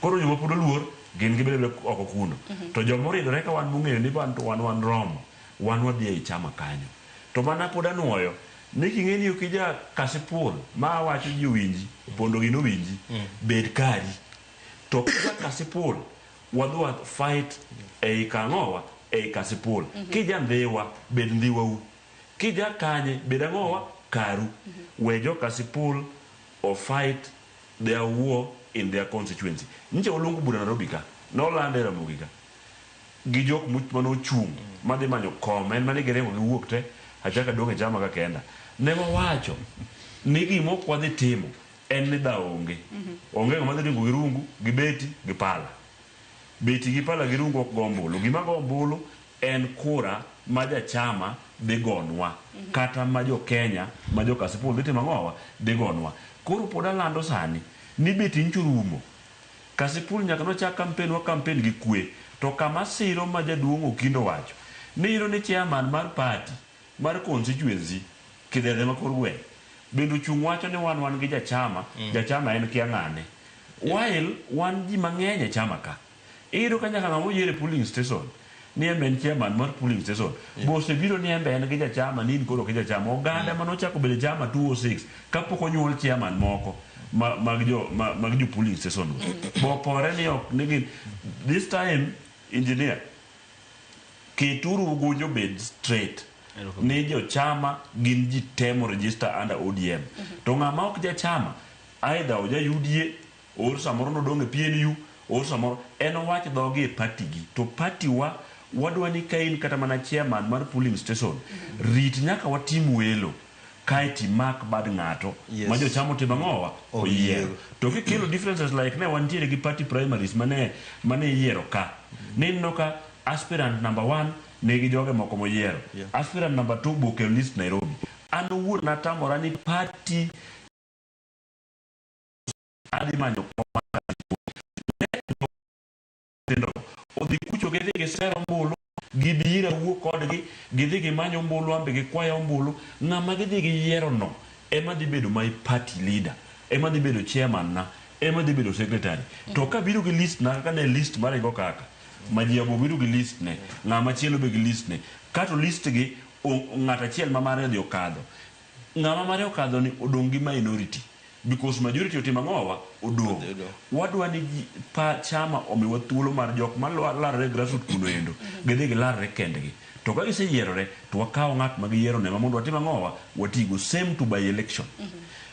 koro joma pod oluor gin gibedo abeda oko kuno to joma oridore ka wan mong'eyo ni wan to wan romo wan wadhi ei chama kanyo to mana pod anuoyo ni king'e ni ok ija Kasipul ma awacho ji owinji opondo gino owinji bed kari to kija Kasipul wadhi wa fight ei kang'owa ei Kasipul kija Ndhiwa bed Ndhiwau kija kanye bed ang'owa karu we jo Kasipul o fight their war in their constituency nyicha waluongo bura Nairobi ka nolande Ramogi ka gi jok manochung' madhi manyo kom en mane giringo giwuok te achako adong' e chama ka kenda ne wawacho ni gima ok wadhi timo en ni dhawo onge onge ng'ama dhi ringo gi rungu gi beti gi pala. Beti gi pala gi rungu ok go ombulu. Gima go ombulu en kura ma jachama dhi gonwa. Kata ma jo Kenya, ma jo Kasipul dhi timo ang'owa? Dhi gonwa. Koro pod alando sani ni beti nyocha orumo. Kasipul nyaka nochak campaign wa campaign gi kwe. To kama siro ma jaduong' Okindo wacho ni iyudo ni chairman mar party mar constituency Kidhedhe ma kor gweng' bende ochung' wacho ni wan wan gi jachama, jachama en kia ng'ane. While wan ji mang'eny e chama ka. Iyudo ka nyaka ng'ama oyier e polling station ni en be en chairman mar polling station. Be osebiro ni en be en gi jachama ni in koro ok jachama. Oganda mane ochako bedo e chama 2006 kapok onyuol chairman moko ma, mag jo ma, mag jo polling station go. Bopore ni ok ni gin this time engineer keturu ugunjo bed straight ni jochama gin ji temo register under ODM. To ng'ama ok jachama either oja UDA or samoro nodong' e PNU or samoro en owach dhoge e party gi. To party wa wadwa ni ka in kata mana chairman mar polling station rit nyaka watim welo kae imak bad ng'ato ma jochama otimo ang'owa oyiero. To kikelo differences like ne wantiere gi party primaries mane iyiero ka ni ineno ka aspirant number 1 nigi joge moko moyiero, aspirant number 2 bokelo list Nairobi. An owuon natamora ni party adhi manyo kom tindo odhi kucho gidhi gisero ombulu gibi ira wuo kodgi gidhi gimanyo ombulu ambe gikwayo ombulu ng'ama gidhi giyiero no ema dhi bedo my party leader ema dhi bedo chairman na ema dhi bedo secretary to kabiro gi list na kaka ne list maringo kaka Majiabo biro gi list ne ng'ama chielo be gi list ne kato list gi ng'at achiel ma mare odhi okadho ng'ama mare okadho ni odong' gi minority because majority otimo ang'owa odong' wadwa ni ji pa chama omiwa thuolo mar jok ma larore grassroots kuno endo gidhi gilarre kendgi to ka giseyierore to wakaw ng'at ma giyiero ne ma mondo watim ang'owa watigo same to by election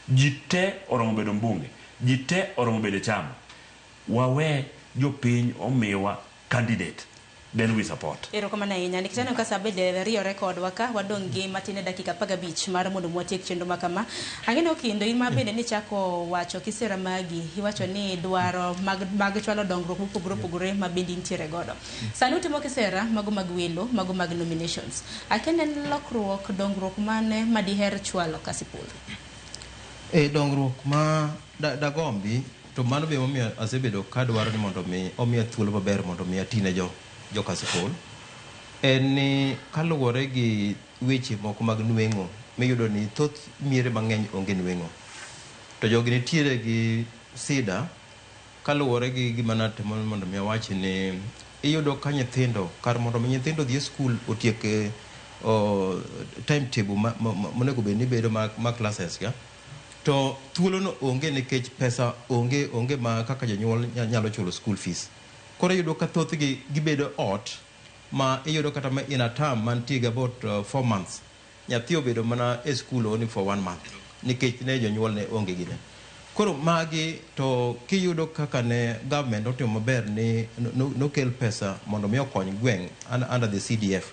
ji te oromo bedo mbunge ji te oromo bedo e chama wawe jopiny omiwa candidate then we support. Erokamano ahinya. Nikech aneno ka sa bende riyore kodwa ka, wadong' gi matin e dakika 15 mar mondo watiek chenro ma kama. Ang'e ni Okindo, in ma bende nichako wacho kisera magi, iwacho ni dwaro mag chwalo dongruok mopogore opogore ma bende intiere godo. Sani utimo kisera mago mag welo, mago mag nominations. Akia ni en lokruok, dongruok mane ma diher chwalo Kasipul? E dongruok ma dagombi to mano be momiyo asebedo kadwaro ni mondo mi omiya thuolo maber mondo mi atine jo Kasipul en ni kaluwore gi weche moko mag nweng'o miyudo ni thoth miere mang'eny onge nweng'o to jogi nitiere gi sida kaluwore gi gima natemo mondo mi awachi ni iyudo ka nyithindo kar mondo mi nyithindo odhi e skul otiek timetable monego bed ni bedo ma classes ga to thuolo no onge nikech pesa onge ma kaka jonyuol nyalo chulo school fees. Koro iyudo ka thothgi gibedo ot ma iyudo kata ma in a term mantie gi about 4 months nyathi obedo mana e school only for 1 month nikech ne jonyuol ne onge gine. Koro magi to kiyudo kaka ne government otimo maber ni nokel pesa mondo mi okony gweng' under the CDF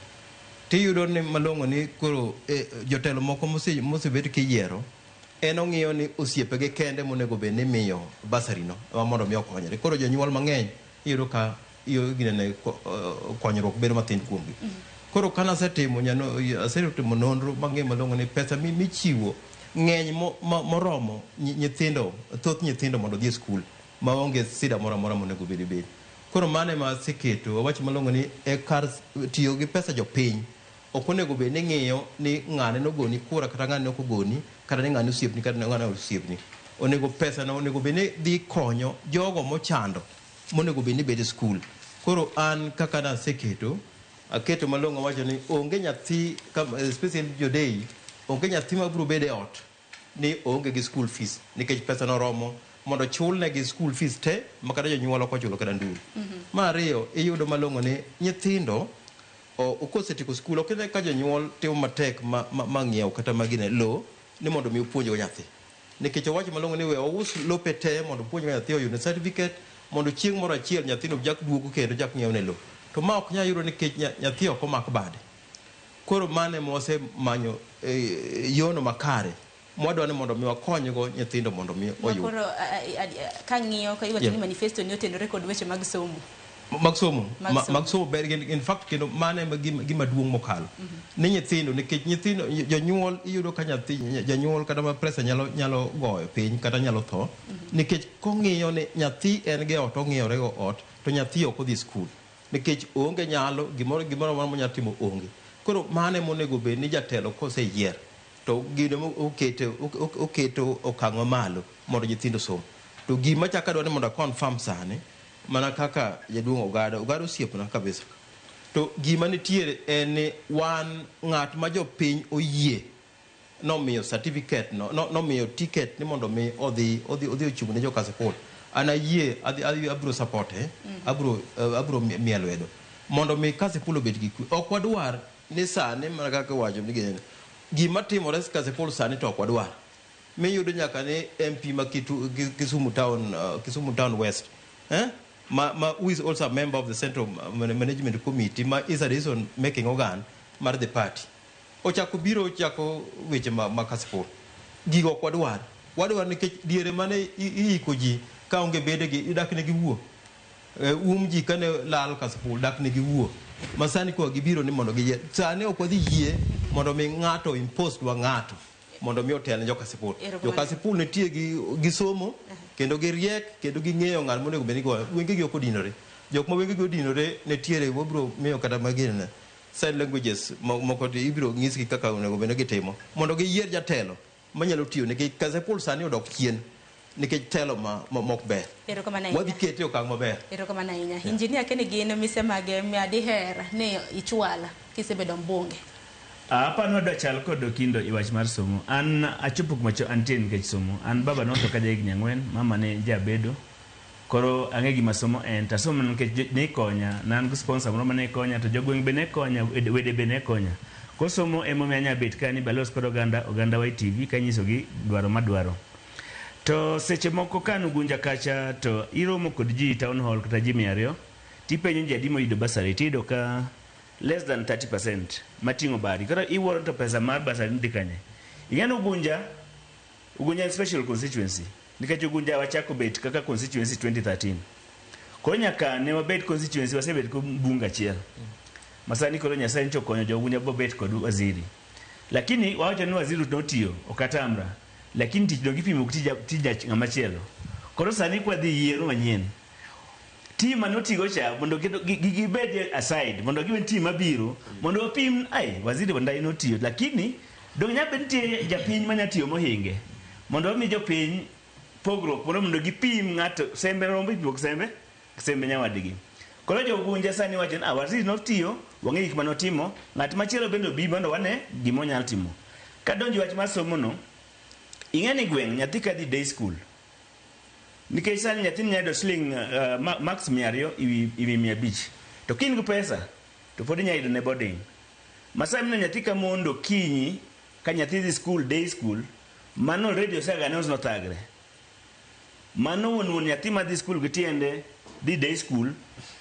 tiyudo ni malong'o ni koro jotelo moko mosebet kiyiero en ong'iyo ni osiepege kende monego bed ni imiyo bursary no ema mondo mi okonyre. Koro jonyuol mang'eny iyudo ka ginene konyruok bedo mathin kuomgi. Koro kana asetimo asetimo nonro mang'eyo malong'o ni pesa michiwo ng'eny moromo nyithindo thoth nyithindo mondo odhi e skul maonge sida moro amora monego bed bed. Koro mano ema aseketo awach malong'o ni e kar tiyo gi pesa jopiny ok onego bed ni ng'iyo ni ng'ane nogoni kura kata ng'ane ok ogoni kata ni ng'ane osiepni kata ng'ane ok osiepni. Onego pesa no onego bed ni dhi konyo jogo mochando monego bed ni bedo e skul. Koro an kaka naseketo aketo malong'o awacho ni onge nyathi especially jodei onge nyathi mabiro bedo e ot ni oonge gi school fees nikech pesa no oromo mondo chulnegi school fees te ma kata jonyuol ok ochulo kata nduru. Mar ariyo iyudo malong'o ni nyithindo kosetieko skul ok ine ka jonyuol timo matek ma ng'iew kata magine lo ni mondo mi opuonjgo nyathi. Nikech owacho malong'o ni we ous lope te mondo opuonjgo nyathi oyud certificate mondo chieng' moro achiel nyathino chak duogo kendo chak ng'iew ne lo. To ma ok nyal yudo nikech nyathi ok omak bade. Koro mano ema wasemanyo yono makare mwadwa ni mondo mi wakonygo nyithindo mondo mi oyud. Koro kang'iyo ka iwacho ni manifesto ni otenore kod weche mag somo. Mag somo. Mag somo. Mag somo ber in fact, kendo mano ema gima duong' mokalo ni nyithindo, nikech nyithindo, jonyuol, iyudo ka nyathi janyuol kata ma pressure nyalo goyo piny kata nyalo tho nikech kong'iyo ni nyathi en gi ot, ong'iyore go ot, to nyathi ok odhi skul nikech oonge nyalo gimoro amora monyalo timo onge. Koro mano ema onego bed ni jatelo koseyier to gino oketo okang' mamalo mondo nyithindo som. To gima chako adwa ni mondo a confirm sani, mana kaka jaduong' Ogada osiepna kabisa, to gima nitiere en ni wan ng'at ma jopiny oyie nomiyo certificate no, nomiyo ticket ni mondo mi odhi ochung' ne jo Kasipul. An ayie adhi abiro support abiro miye lwedo mondo mi Kasipul obed gi kwe. Ok wadwar ni sani mana kaka iwacho ni gima timore Kasipul sani to ok wadwar miyudo nyaka ni MP ma Kisumu Town, Kisumu Town West, eh? Ma who is also a member of the Central Management Committee, ma is a decision making organ mar the party, ochako biro ochako weche ma Kasipul. Gigo ok wadwar. Wadwar nikech diere mane iiko ji kaonge bedegi idak ne giwuo. Ji kane lal Kasipul dak ne giwuo. Ma sani koa gibiro ni mondo giyie. Sani ok wadhi yie mondo mi ng'ato impose dwa ng'ato mondo mi otel ne jo Kasipul. Erokamano. Jo Kasipul nitie gi somo kendo giriek kendo ging'eyo ng'at monego bed ni goyo. Wengegi ok odinore. Jok ma wengegi odinore nitiere wabiro miyo kata magine sign languages moko to ibiro nyisgi kaka onego bed ni gitimo mondo giyier jatelo manyalo tiyo, nikech Kasipul sani odok chien nikech telo ma mok ber. Erokamano ahinya. Wadhi kete e okang' maber. Erokamano ahinya. Injinia Keni, gin mise mage ma diher ni ichwal kisebedo mbunge? Aparo ni wadwa chal kod Okindo e wach mar somo. An achopo kuma antie nikech somo. An baba notho ka jahigni 4, mama ne jabedo. Koro ang'e gima somo en. To asomo nikech ne ikonya. Ne an gi sponsor moro mane konya, to jogweng' be ne konya, wede be ne konya. Koro somo emomiyo anya bet ka ni balos kod oganda YTV kanyisogi dwaro madwaro. To seche moko ka an Ugunja kacha to iromo kod ji town hall kata ji 200, tipenjo ji adi moyudo bursary, tiyudo ka less than 30% mating'o badi. Koro iwuoro to pesa mar bursary dhi kanye? Ing'e ni Ugunja en special constituency. Nikech Ugunja wachako bet kaka constituency 2013. Koro nyaka ne wabed constituency wasebet kod mbunge achiel. Masani koro Nyasaye nyocha okonyo jo Ugunja bobet kod waziri. Lakini wawacho ni waziri notiyo, ok atamra. Lakini tich no gipimo gi tij ng'ama chielo. Koro sani kwadhi yiero manyien, team mane otigo cha mondo gibed aside mondo giwe team mabiro mondo wapim ai waziri Wandayi notiyo, lakini dong nyaka bed nitie japiny manya tiyo mohinge mondo wami jopiny pogruok mondo gipim ng'ato sembe rombo ipimo gi sembe nyawadgi. Koro jo Ugunja sani wacho ni waziri notiyo, wang'e gik manotimo, ng'at machielo bende obi mondo wane gima onyalo timo. Kadonjo wach mar somo no, ing'e ni gweng' nyathi kadhi day school, nikech sani nyathi nyalo yudo siling max 200 iwi 500, to ka in gi pesa to pod inyalo yudo ne boarding. Masani mineno nyathi ka mondo kinyi ka nyathi dhi school, day school, mano already osega ne nothagre. Mano wuon nyathi madhi school gi tiende dhi day school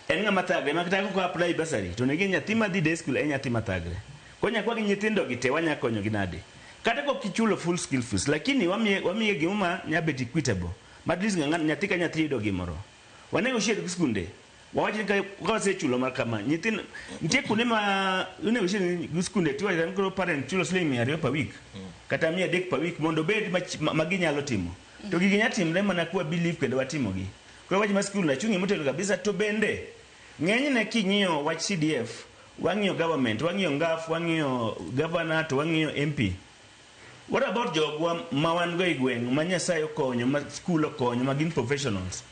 en ng'ama thagre ma kata koko apply bursary to negi nyathi madhi day school en nyathi mathagre. Koro nyaka wagi nyithindo gi te wanya konyo gi nade? Kata kok ichulo full school fees, lakini wamiye gimo ma nya bet equitable. Ma at least nyathi ka nyathi yudo gimoro. Wanego share gi skunde. Wawach ni ka wasechulo mar kama, nyithindo nitie kuonde ma onego share gi skunde tiwacho ni koro parent chulo siling 200 per week kata 300 per week mondo obed ma ginyalo timo. To gigi nya timre mana kwa believe kendo watimogi. Koro wach mar skul nachung'ie motegno kabisa. To bende ng'enyne king'iyo wach CDF, wang'iyo government, wang'iyo NGAF, wang'iyo governor, to wang'iyo MP. What about jogwa ma wan go e gweng' ma Nyasaye okonyo, ma skul okonyo, ma gin professionals?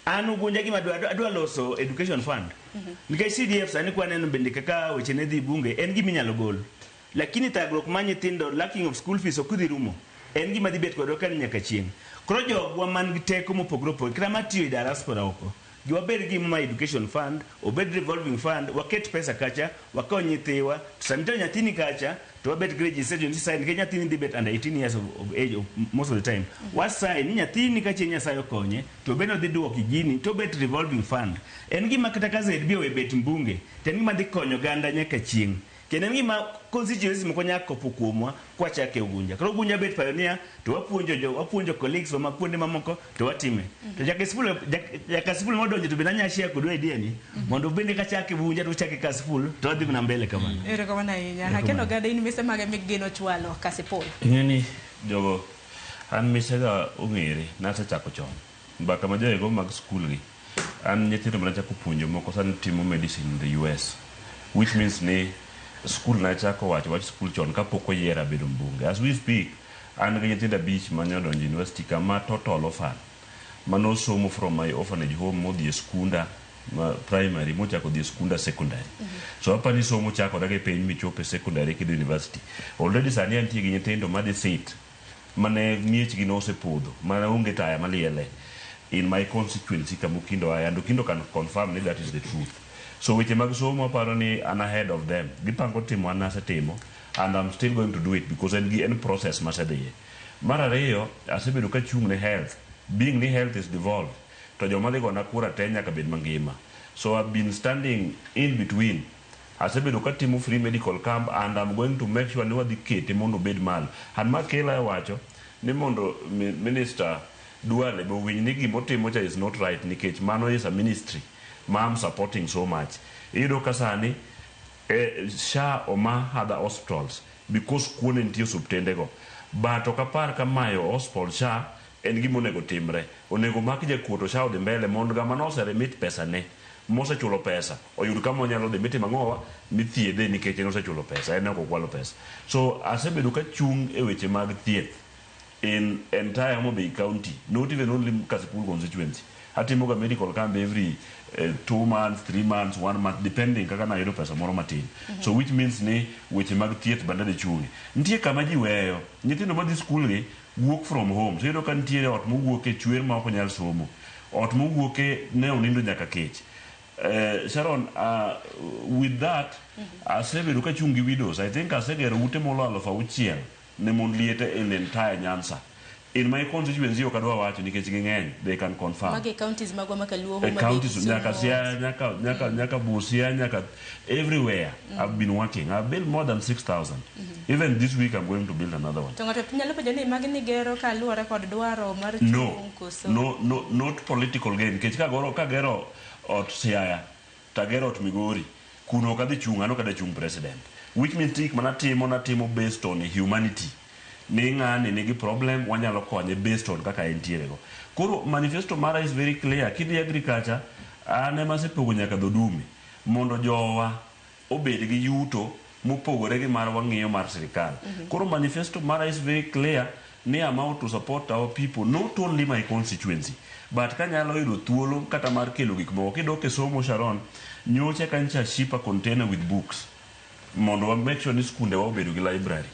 An Ugunja gima adwa loso education fund. Nikech CDF sani kwa neno bende kaka weche ne dhi bunge en gima inyalo gol. Lakini thagruok ma nyithindo lacking of school fees ok dhi rumo. En gima dhi bet kodwa ka nyaka chieng'. Koro jogwa man gi teko mopogore opogore kata matiyo e diaspora oko, giwabed gi ma education fund, obed revolving fund, waket pesa kacha, wakony nyithiwa. To sama itero nyathini kacha, to wabet gi registration ti sign nikech nyathini dhi bet under 18 years of age most of the time. Wa sign ni nyathini ka chieng' Nyasaye okonye, to bende odhi duoki gini, to obet revolving fund. En gima kata ka ZB owe bet mbunge, to en gima dhi konyo oganda nyaka chieng'. Kendo en gima constituency moko nyaka kopo kuomwa kwachake Ugunja. Koro Ugunja bet pioneer to wapuonjo jo wapuonjo colleagues wa ma kuonde mamoko to watime. To jaka Kasipul modonjo to bende anya share kodu idea ni mondo bende kachake Ugunja to uchake Kasipul to wadhi mana mbele kamano. Erokamano ahinya. Akeno gada in mise mage migeno chwalo Kasipul? Ing'eni jogo an misega ong'ere nasechako chon mbaka ma joego mag skul gi an nyithindo manachako puonjo moko sani timo medicine in the US, which means ni skul nachako wacho wach skul chon kapok oyiera bedo mbunge. As we speak, an gi nyithindo 5 mane odonjo university kama total orphan manosomo from my orphanage home modhi e skunda ma primary mochako dhi e skunda secondary. So apani somo chakore gi piny michopo e secondary kidhi university. Already sani antie gi nyithindo madhi sit mane miechgi nosepodho mane onge taya maliele in my constituency kama Okindo aye, and Okindo can confirm ni that is the truth. So weche mag somo aparo ni an ahead of them. Gipango timo, an asetimo, and I'm still going to do it because en gi en process masedhiye. Mar ariyo, asebedo kachung' ne health. Being ni health is devolved, to joma dhi gona kura te nyaka bed mangima. So I've been standing in between. Asebedo katimo free medical camp and I'm going to make sure ni wadhi kete mondo obed malo. And makela e wacho ni mondo Minister Duale be owinj ni gimotimo cha is not right, nikech mano is a ministry ma I'm supporting so much. Iyudo ka sani SHA oma other hospitals because kuone nitie osuptende go. But ok apar ka mayo hospital SHA en gima onego timre. Onego mak jakuo to SHA odhi mbele mondo ng'ama nose remit pesa ne mosechulo pesa oyud kama onyalo dhi mitimo ang'owa mithiedhe nikech en osechulo pesa, en ok okwalo pesa. So asebedo kachung' e weche mag thieth in entire Homa Bay County, not even only Kasipul constituency. Atimo ga medical camp every 2 months, 3 months, one month, depending kaka nayudo pesa moro matin. So which means ni weche mag thieth bende dhi chung'e. Nitie kama ji weyo nyithindo madhi skul gi wuok from home. So iyudo ka nitiere ot mowuok e chwer ma ok onyal somo, ot mowuoke ne onindo nyaka kech. Sharon, with that, asebedo kachung' gi widows. I think asegero ute molo 6,000 ne mond liete in entire Nyanza. In my constituency ok adwa wacho nikech ging'eny, they can confirm. Mage counties magwa makaluo, E Homa Bay, counties Kisumu. nyaka Siaya, nyaka Busia, nyaka everywhere. I've been working. I've built more than 6,000. Even this week I'm going to build another one. To ng'ato nyalo penjo ni magi nigero kaluwore kod dwaro mar No, chung' koso? No, not political gain. Nikech kagoro kagero ot Siaya, tagero ot Migori, kuno ok adhi chung', an ok adhi chung' president. Which means gik manatimo, natimo based on humanity. Ni ng'ani nigi problem, wanyalo konye based on kaka entiere go. Koro manifesto mara is very clear. Kidhi agriculture, an ema asepogo nyaka dhodume mondo jowa obed gi yuto mopogore gi mar wang'iyo mar sirikal. Koro manifesto mara is very clear ni I'm out to support our people, not only my constituency, but kanyalo yudo thuolo kata mar kelo gik moko. Kidok e somo, Sharon, nyocha kancha ship a container with books mondo wa make sure ni skunde wa obedo gi library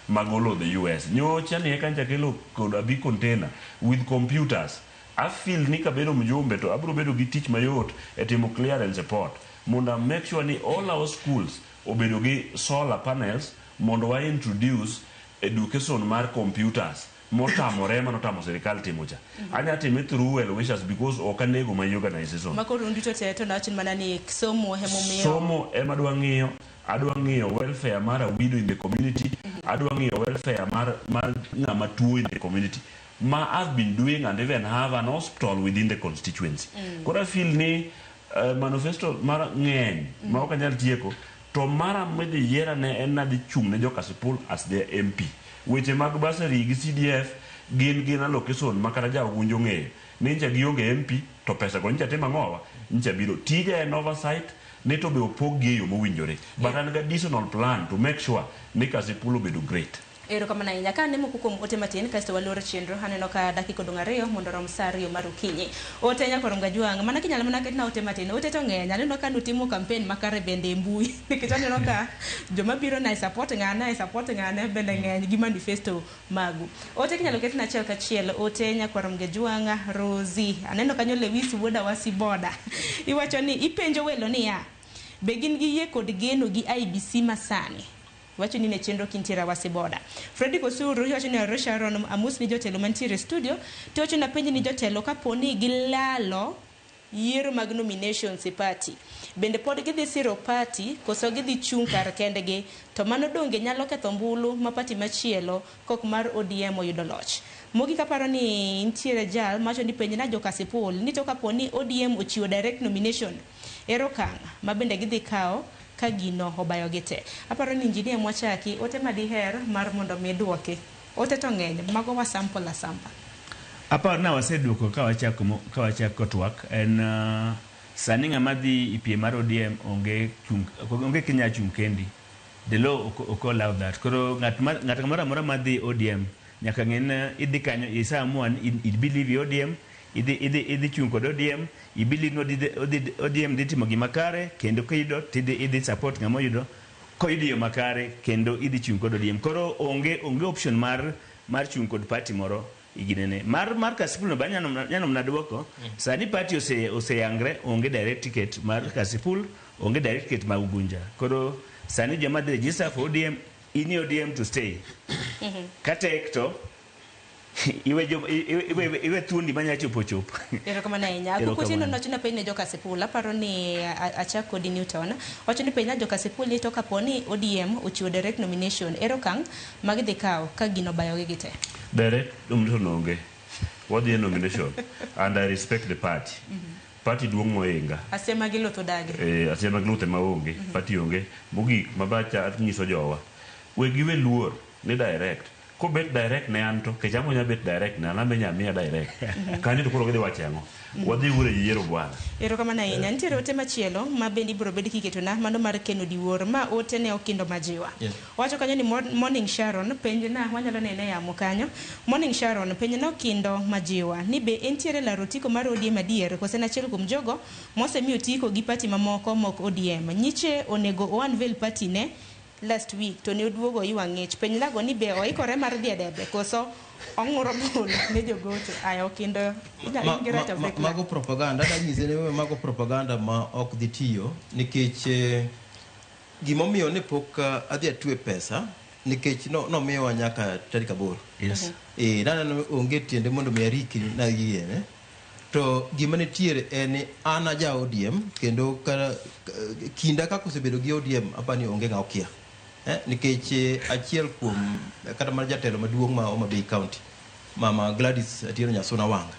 magolo the US. Nyocha ni eka ncha kelo kod a big container with computers. I feel ni kabedo mjumbe to abiro bedo gi tich mayot e timo clearance e port mondo I make sure ni all our schools obedo gi solar panels mondo wa introduce education mar computers motamore manotamo sirikal timo cha. Anya time through well wishers because ok anego my organization. Makoro un duto te to nawach mana ni somo emomiyo. Somo ema adwa ng'iyo. Adwa ng'iyo welfare mar a widow in the community. Adwa ng'iyo welfare mar ng'ama tuo in the community ma I've been doing and even have an hospital within the constituency. Koro I feel ni manifesto mar ng'eny ma ok anyal tieko to mara midhi yiera ne en nadhi chung' ne jo Kasipul as their MP. Weche mag bursary gi CDF gin allocation ma kata ja Ugunja ong'eyo ni ncha gionge MP to pesa go ncha timo ang'owa ncha biro tija en oversight ni to be opog gi e yo mowinjore, but an gi additional plan to make sure ni Kasipul obedo great. Erokamano ahinya. Ka ane moko kuom ote matin kaeto waloro chenro. Aneno ka dakika odong' 2 mondo orom sa 2 mar okinyi. Ote nyakoro Ngajwang', mana kinyalo mana ketna ote matin. Ote to ng'eny. Aneno ka nutimo campaign makare bende e mbui. Nikech aneno ka joma biro na support ng'ane, support ng'ane bende ng'eny gi manifesto magu. Ote kinyalo ketna achiel kachiel. Ote nyakwaro Ngajwang' Rosie. Aneno kanyo Lewis wuod Awasi Boda. Iwacho ni ipenjo welo niya, be gin gi yie kod geno gi IEBC masani? Wacho ni ne chenro kintiere Awasi Boda. Fredrick Osuru iwacho ni Ore Sharon amos ni jotelo mantiere e studio to wacho napenj ni jotelo kapo ni gilalo yiero mag nominations e party. Bende pod gidhi siro party koso gidhi chung' kar kendgi? To mano donge nyalo ketho ombulu ma party machielo kok mar ODM oyudo loch? Mogik aparo ni nitiere jal mawacho ni penjna jo Kasipul ni to kapo ni ODM ochiwo direct nomination, ere okang' ma bende gidhi kawo ka gino obayogi te? Aparo ni injinia Mwachaki, ote ma diher mar mondo mi duoki. Ote to ng'eny, mago wa sample asampa. Aparo na waseduoko ka wachako twak en sani ng'ama dhi e piem mar ODM onge chung, onge kinya chung kendi. The law ok allow that. Koro ng'at moro amora madhi ODM nyaka ng'e ni idhi kanyo isa amua ni i believe i ODM, idhi chung kod ODM, i believe ni ODM dhi timo gima kare kendo kiyudo tidhi idhi support ng'ama oyudo koyudo yo makare kendo idhi chung kod ODM. Koro onge option mar chung kod party moro iginene. Mar Kasipul no ba nyalo mana duoko. Sani party oseyangre onge direct ticket mar Kasipul, onge direct ticket mar Ugunja. Koro sani joma dhi register for ODM, in ODM to stay. Katek to iwe thuondi manya chopo chop. Erokamano ahinya. Akuku Erokamano. Otieno nowacho ni penj ne jo Kasipul. Aparo ni achak kodi Newton. Wacho ni penj na jo Kasipul ni to kapo ni ODM ochiwo direct nomination, ere okang' ma gidhi kawo ka gino obayogi gite? Direct nomination onge. Wadhi e nomination and I respect the party. Party duong' mohinga. Asema gi luth odagi. Eh, asema gi luth ema onge. Party onge. Mogik mabacha nyiso jowa. We giwe luor ni direct. Kobet direct ne an to, kech ang'o nya bet direct ne an, an be nya miya direct. Kanyo to koro gidhi wacho ang'o? Wadhi uru e yiero bwana. Erokamano ahinya. Nitiere ote machielo ma bende ibiro bed kiketona, mano mar Ken Odiwuor. Ma ote ne Okindo Majiwa. Wacho kanyo ni morning Sharon, penj na wanyalo nene e yamo kanyo. Morning Sharon, penj na Okindo Majiwa ni be entiere laro otiko mar ODM adier kose en achiel kuom jogo mosemi otiko gi party mamoko mok ODM. Nyiche onego o unveil party ne last week to ne oduogo iwa ng'ich. Penj nago ni be oikore mar dhi e debe koso ong'uro bul ne jogocho. Aya Okindo, in gi right of reply. Mago propaganda, adwa nyise ni mago propaganda ma ok dhi tiyo nikech gimomiyo ne pok adhi atwe pesa nikech nomiyowa nyaka tarik 8. Naneno onge tiende mondo mi arikni nayiene. To gima nitiere en ni an aja ODM kendo kinda kaka osebedo gi ODM apani onge ng'a okia. Nikech achiel kuom kata mana jatelo maduong' ma Homa Bay County, Mama Gladys Atieno Nyasuna Wanga,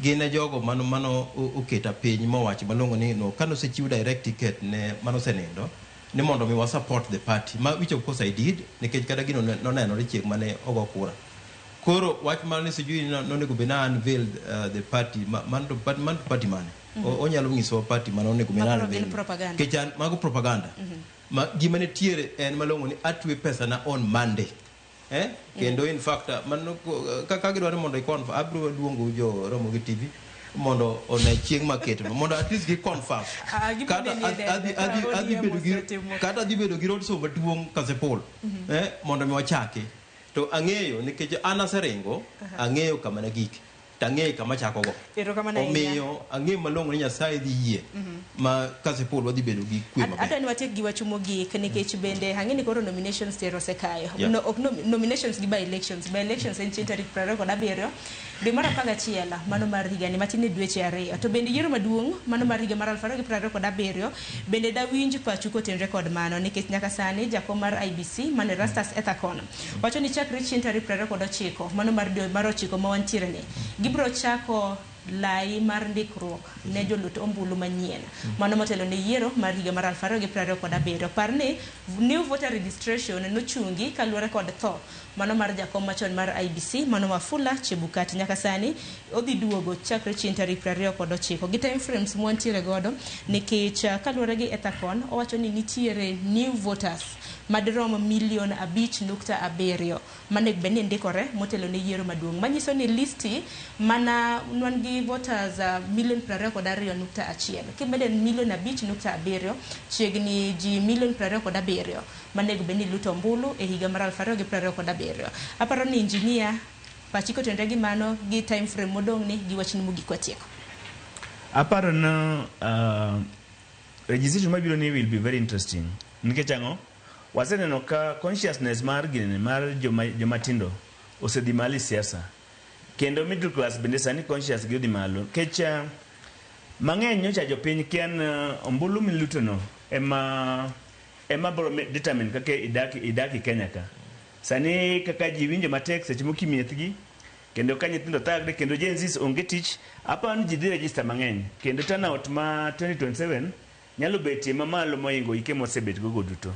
gin e jogo mano oketa piny mowacho malong'o ni no kanosechiw direct ticket ne manosenindo ni mondo mi wa support the party ma which of course I did nikech kata gino nonenore chieng' mane ogo kura. Koro wach mar ni sijui ni nonego bed na unveil the party man to party mane? Onyalo nyisowa party mane onego bed na Mago gin unveil. propaganda. Nikech an mago propaganda. Ma gima nitiere en malong'o ni atwe pesa na on Monday. Kendo in fact mano kaka gidwaro mondo i confirm abiro luongo jo Ramogi TV mondo one chieng' maketo mondo at least gi confirm. Ah, gibiro Kata neni e debe, ka adhi ODM bedo gi osetimo. kata adhi bedo gi roadshow maduong' Kasipul. Mondo mi wachaki. To ang'eyo nikech an aseringo, ang'eyo kama nagike. To ang'eyo kama achako go. Erokamano ahinya. Omiyo ang'eyo malong'o ni Nyasaye dhi yie ma Kasipul wadhi bedo gi kwe maber. Adwa ni watiek gi wach mogik nikech bende ang'e ni koro nominations tero osekayo. No, ok nominations gi by elections. By elections en chieng' tarik 27 dwe mar 11 mano mar higani matin ne dweche 2. To bende yiero maduong' mano mar higa mar 2027 bende dawinj pachu kotenre kod mano nikech nyaka sani jakom mar IEBC mano Erastus Ethakon wacho ni chakre chieng' tarik 29 mano mar dwe mar 9 ma wantiere ni gibiro chako lai mar ndikruok ne jolut ombulu manyien mano motelo ne yiero mar higa mar 2027. Par ni new voter registration nochungi kaluwore kod tho mano mar jakom machon mar IEBC mano Wafula Chebukati. Nyaka sani odhi duogo chakre chieng' tarik 29 gi time frames mwantiere godo nikech kaluwore gi Ethakon owacho ni nitiere new voters madirom milion 5.7 manego bed ni ndikore motelo ne yiero maduong' manyiso ni listi mana wan gi voters milion 22.1 kimede milion 5.7 chiegni ji milion 27 manego bed ni luto ombulu e higa mar 2027. Aparo ni injinia pachi kotenre gi mano gi time frame modong' ni gi wachni mogik watieko. Aparo na registration mabiro ni will be very interesting. Nikech ang'o? Waseneno ka consciousness mar ginene mar joma tindo osedhi malo e siasa. Kendo middle class bende sani conscious gi odhi malo. Nikech Mang'eny nyocha jopiny kian ombulu milutono ema biro determine kaka idak e Kenya ka. Sani kaka ji winjo matek seche moko imiethgi kendo ka nyithindo thagre kendo Gen Zs onge tich, aparo ni ji dhi register mang'eny kendo turnout ma 2027 nyalo betie mamalo mohingo ike mosebet gogo duto.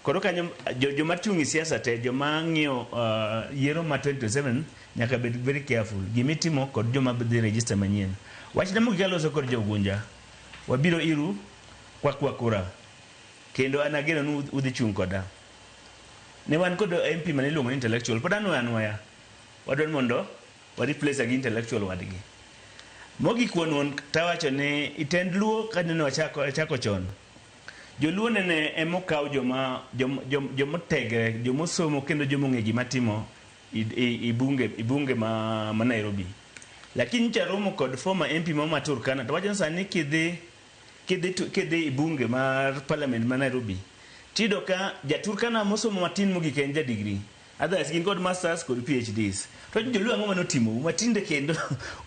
Koro kanyo joma chung' e siasa te, joma ng'iyo yiero ma 2027 nyaka bed very careful gimitimo kod joma dhi register manyien. Wachna mogik aloso kod jo Ugunja, wabiro iru kwakwa kura kendo an ageno ni udhi chung' koda. Ne wan kod MP mane iluongo ni intellectual, pod anuoya anuoya. Wadwaro ni mondo wa replace gi intellectual wadgi. Mogik wuon tawacho ni itend Luo kanene wachako chon. Joluo nene emokaw joma jomotegre, jomosomo kendo jomong'e gima timo i bunge ma Nairobi. Lakini nyocha romo kod former MP ma Turkana to wacho ni sani kidhi i bunge mar parliament ma Nairobi, tiyudo ka ja Turkana mosomo matin mogik en ja degree. Others gin kod masters kod PhDs. To joluo ang'o manotimou matinde kendo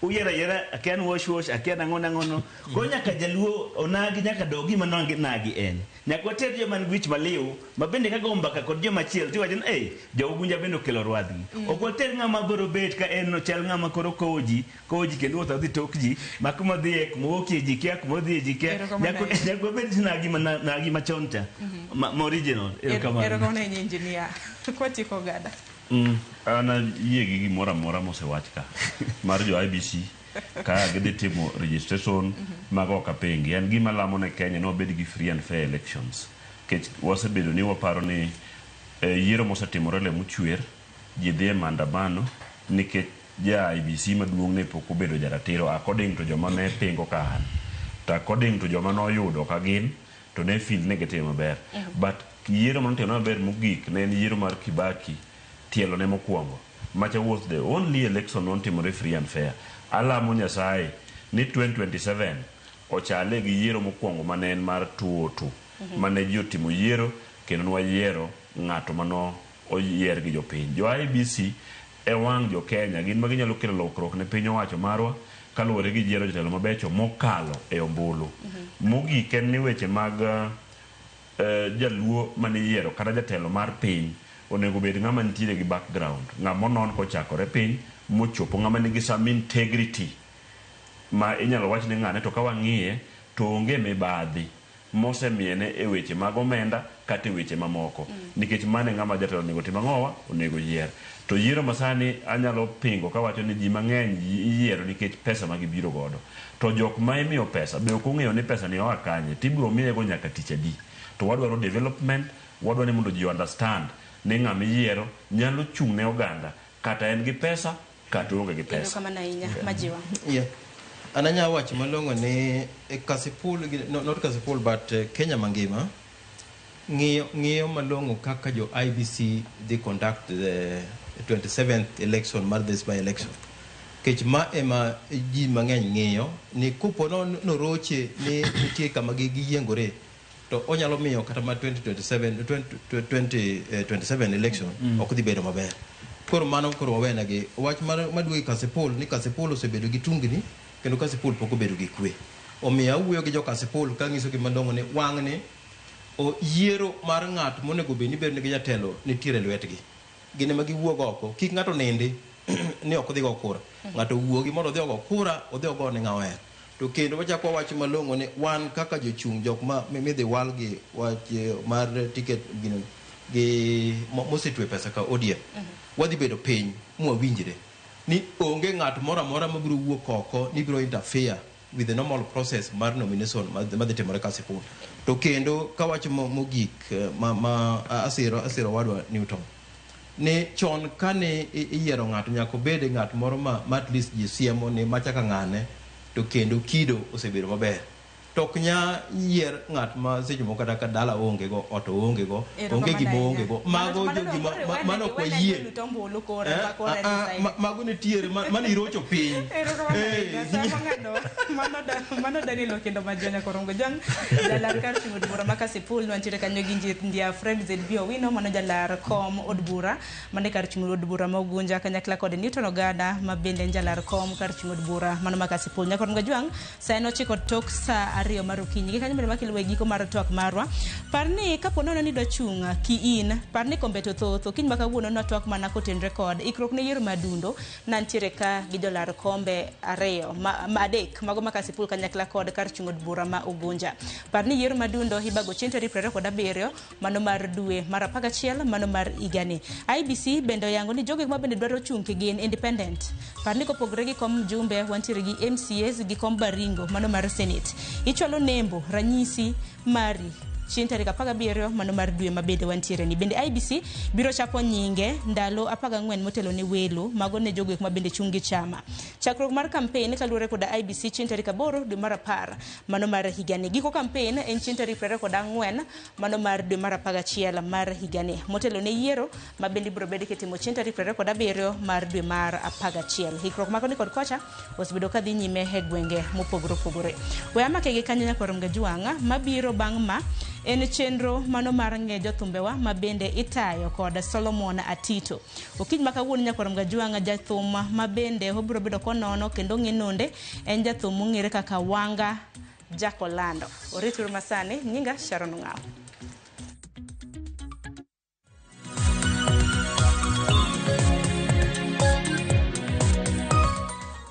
uyiero ayiera akia ni wash wash akia nang'o nang'o no. Koro nyaka jaluo onagi nyaka dog gima nagi en. Nyaka water joma nigi wich maliw ma bende ka go mbaka kod joma chielo tiwacho ni ei jo Ugunja bende okelo rwadhgi. Ok water ng'ama biro bet ka en ochal ng'ama koro kowo ji kendo wuotho dhi tok ji ma kuma dhiye kuma wuokie ji kia kuma odhiye ji kia. Nyaka wabed nagi machon cha ma original. Erokamano. Erokamano ahinya engineer. Kwatieko gada. An ayie gi gimoro amora mosewach ka mar jo IBC ka gidhi timo registration mago ok apengi. En gima lamo ne Kenya ni wabed gi free and fair elections. Nikech wasebedo ni waparo ni yiero mosetimore lemo chwer, ji dhi e maandamano nikech ja IBC maduong' ne pok obedo jaratiro according to joma ne pingo ka an. To according to joma noyudo ka gin to ne feel ne gitimo maber. But yiero manotimore maber mogik ne en yiero mar Kibaki tielo ne mokwongo. Macha was the only election notimore free and fair. Alamo Nyasaye ni 2027 ochale gi yiero mokwongo mane en mar 2002 mane ji otimo yiero kendo nwayiero ng'ato mano oyier gi jopiny. Jo IBC e wang' jo Kenya gin ma ginyalo kelo lokruok ne piny owacho marwa kaluwore gi yiero jotelo mabecho mokalo e ombulu. Mogik en ni weche mag jaluo mane iyiero kata jatelo mar piny onego bed ng'ama nitiere gi background, ng'ama onon kochakore piny mochopo, ng'ama nigi some integrity ma inyalo wach ni ng'ane to ka wang'iye to onge mibadhi mosemiene e weche mag omenda kata e weche mamoko. Nikech mano e ng'ama jatelo onego tim ang'owa, onego yier. To yiero masani anyalo pingo kawacho ni ji mang'eny iyiero nikech pesa ma gibiro godo. To jok ma imiyo pesa be ok ong'eyo ni pesa ni oa kanye, tibiro miyego nyaka tich adi. To wadwaro development, wadwaro ni mondo ji understand ni ng'ama iyiero nyalo chung' ne oganda kata en gi pesa kata oonge gi pesa. Erokamano ahinya, Majiwa. Yeah. An anya wacho malong'o ni Kasipul, no, not Kasipul but Kenya mangima ng'iyo malong'o kaka jo IBC dhi conduct the 27th election mar this by election. Kech ma ema ji mang'eny ng'iyo ni kopo no noroche ni nitie kama giyiengore to onyalo miyo kata ma 2027 election ok dhi bedo maber. Koro mano koro wawenegi. Wach maduogo Kasipul ni Kasipul osebedo gi tungni kendo Kasipul pok obedo gi kwe. Omiyo awuoyo gi jo Kasipul kanyisogi malong'o ni wang'ni yiero mar ng'at monego bed ni bedo nigi jatelo nitiere e lwetgi. Gin ema giwuog oko. Kik ng'ato nindi ni ok odhi go kura. Ng'ato wuogi mondo odhi ogo kura, odhi ogo ne ng'a ohero. To kendo wachako wawacho malong'o ni wan kaka jochung' jok ma midhi wal gi wach mar ticket gino gi mosetwe pesa ka ODM. Wadhi bedo piny mwawinjre ni onge ng'at moro amora mabiro wuok oko ni biro interfere with the normal process mar nomination madhi timore Kasipul. To kendo kawacho mogik ma asiro wadwa Newton ni chon kane iyiero ng'ato nyaka obed ng'at moro ma at least ji siemo ni macha ka ng'ane to kendo kido osebedo maber. To ok nya yier ng'at ma seche moko kata ka dala oonge go, ot oonge go, onge Erokamano gima ahinya. oonge go. Mago Mano- jo mano gima koro ma- iwene- mano ok iwene wayie. joluto ombulu koro, Eh, ma koro ah, en ah, decide. mago nitiere mano irocho piny. Erokamano Eh. ahinya. Sa mang'ado, mano Daniel Okindo Majonya Korongo Jwang', jalar kar chung' od bura ma Kasipul, wantiere kanyo gi Ndia Fred ZB Owino, mano jalar kom od bura, mano e kar chung' od bura ma Ugunja, kanyakla kod Newton Ogada, ma bende en jalar kom kar chung' od bura mano ma Kasipul. Nyakorongo Jwang', sa en 9 tok sa 2 mar okinyi. Gi kanyo bende makiluwo e giko mar twak marwa. Par ni kapo nono ni idwa chung' ki in, par ni kombe to thoth. Okinyi ma kawuono nwatwak mana kotenre kod ikruok ne yiero madundo, nantiere ka gi jolar kombe 2 ma 3 mago ma Kasipul kanyakla kod kar chung' od bura ma Ugunja. Par ni yiero madundo ibago chieng' tarik 27 mano mar dwe mar 11 mano mar higani. IBC bende oyango ni jogo ma bende dwaro chung' gin independent. Par ni kopogore gi kom mjumbe wantiere gi MCAs gi kom Baringo mano mar Senate. Ichwalo nembo ranyisi mari chieng' tarik 17 mano mar dwe mabende wantiere ni. Bende IBC biro chapo nyinge ndalo 14 motelo ne welo mago ne jogo ma bende chung' gi chama. Chakruok mar campaign kaluwore koda IBC chieng' tarik 8 dwe mar 10 mano mar higani. Giko campaign en chieng' tarik 24 mano mar dwe mar 11 mar higani. Motelo ne yiero ma bende ibiro bed kitimo chieng' tarik 27 mar dwe mar 11. Hikruok makoni kod kocha osebedo kadhi nyime e gwenge mopogore opogore. We amake gi kanyo nyakwar Mgajwang' mabiro bang' ma en chenro mano mar ng'e jothumbewa ma bende itayo kod Solomon Atito. Okinyi ma kawuono nyakwar Mgajwang' jathum ma bende obiro bedo konono kendo ng'e nonde en jathum mong'ere kaka Wanga Jakolando. Orituru masani, nyinga Sharon Ong'awo.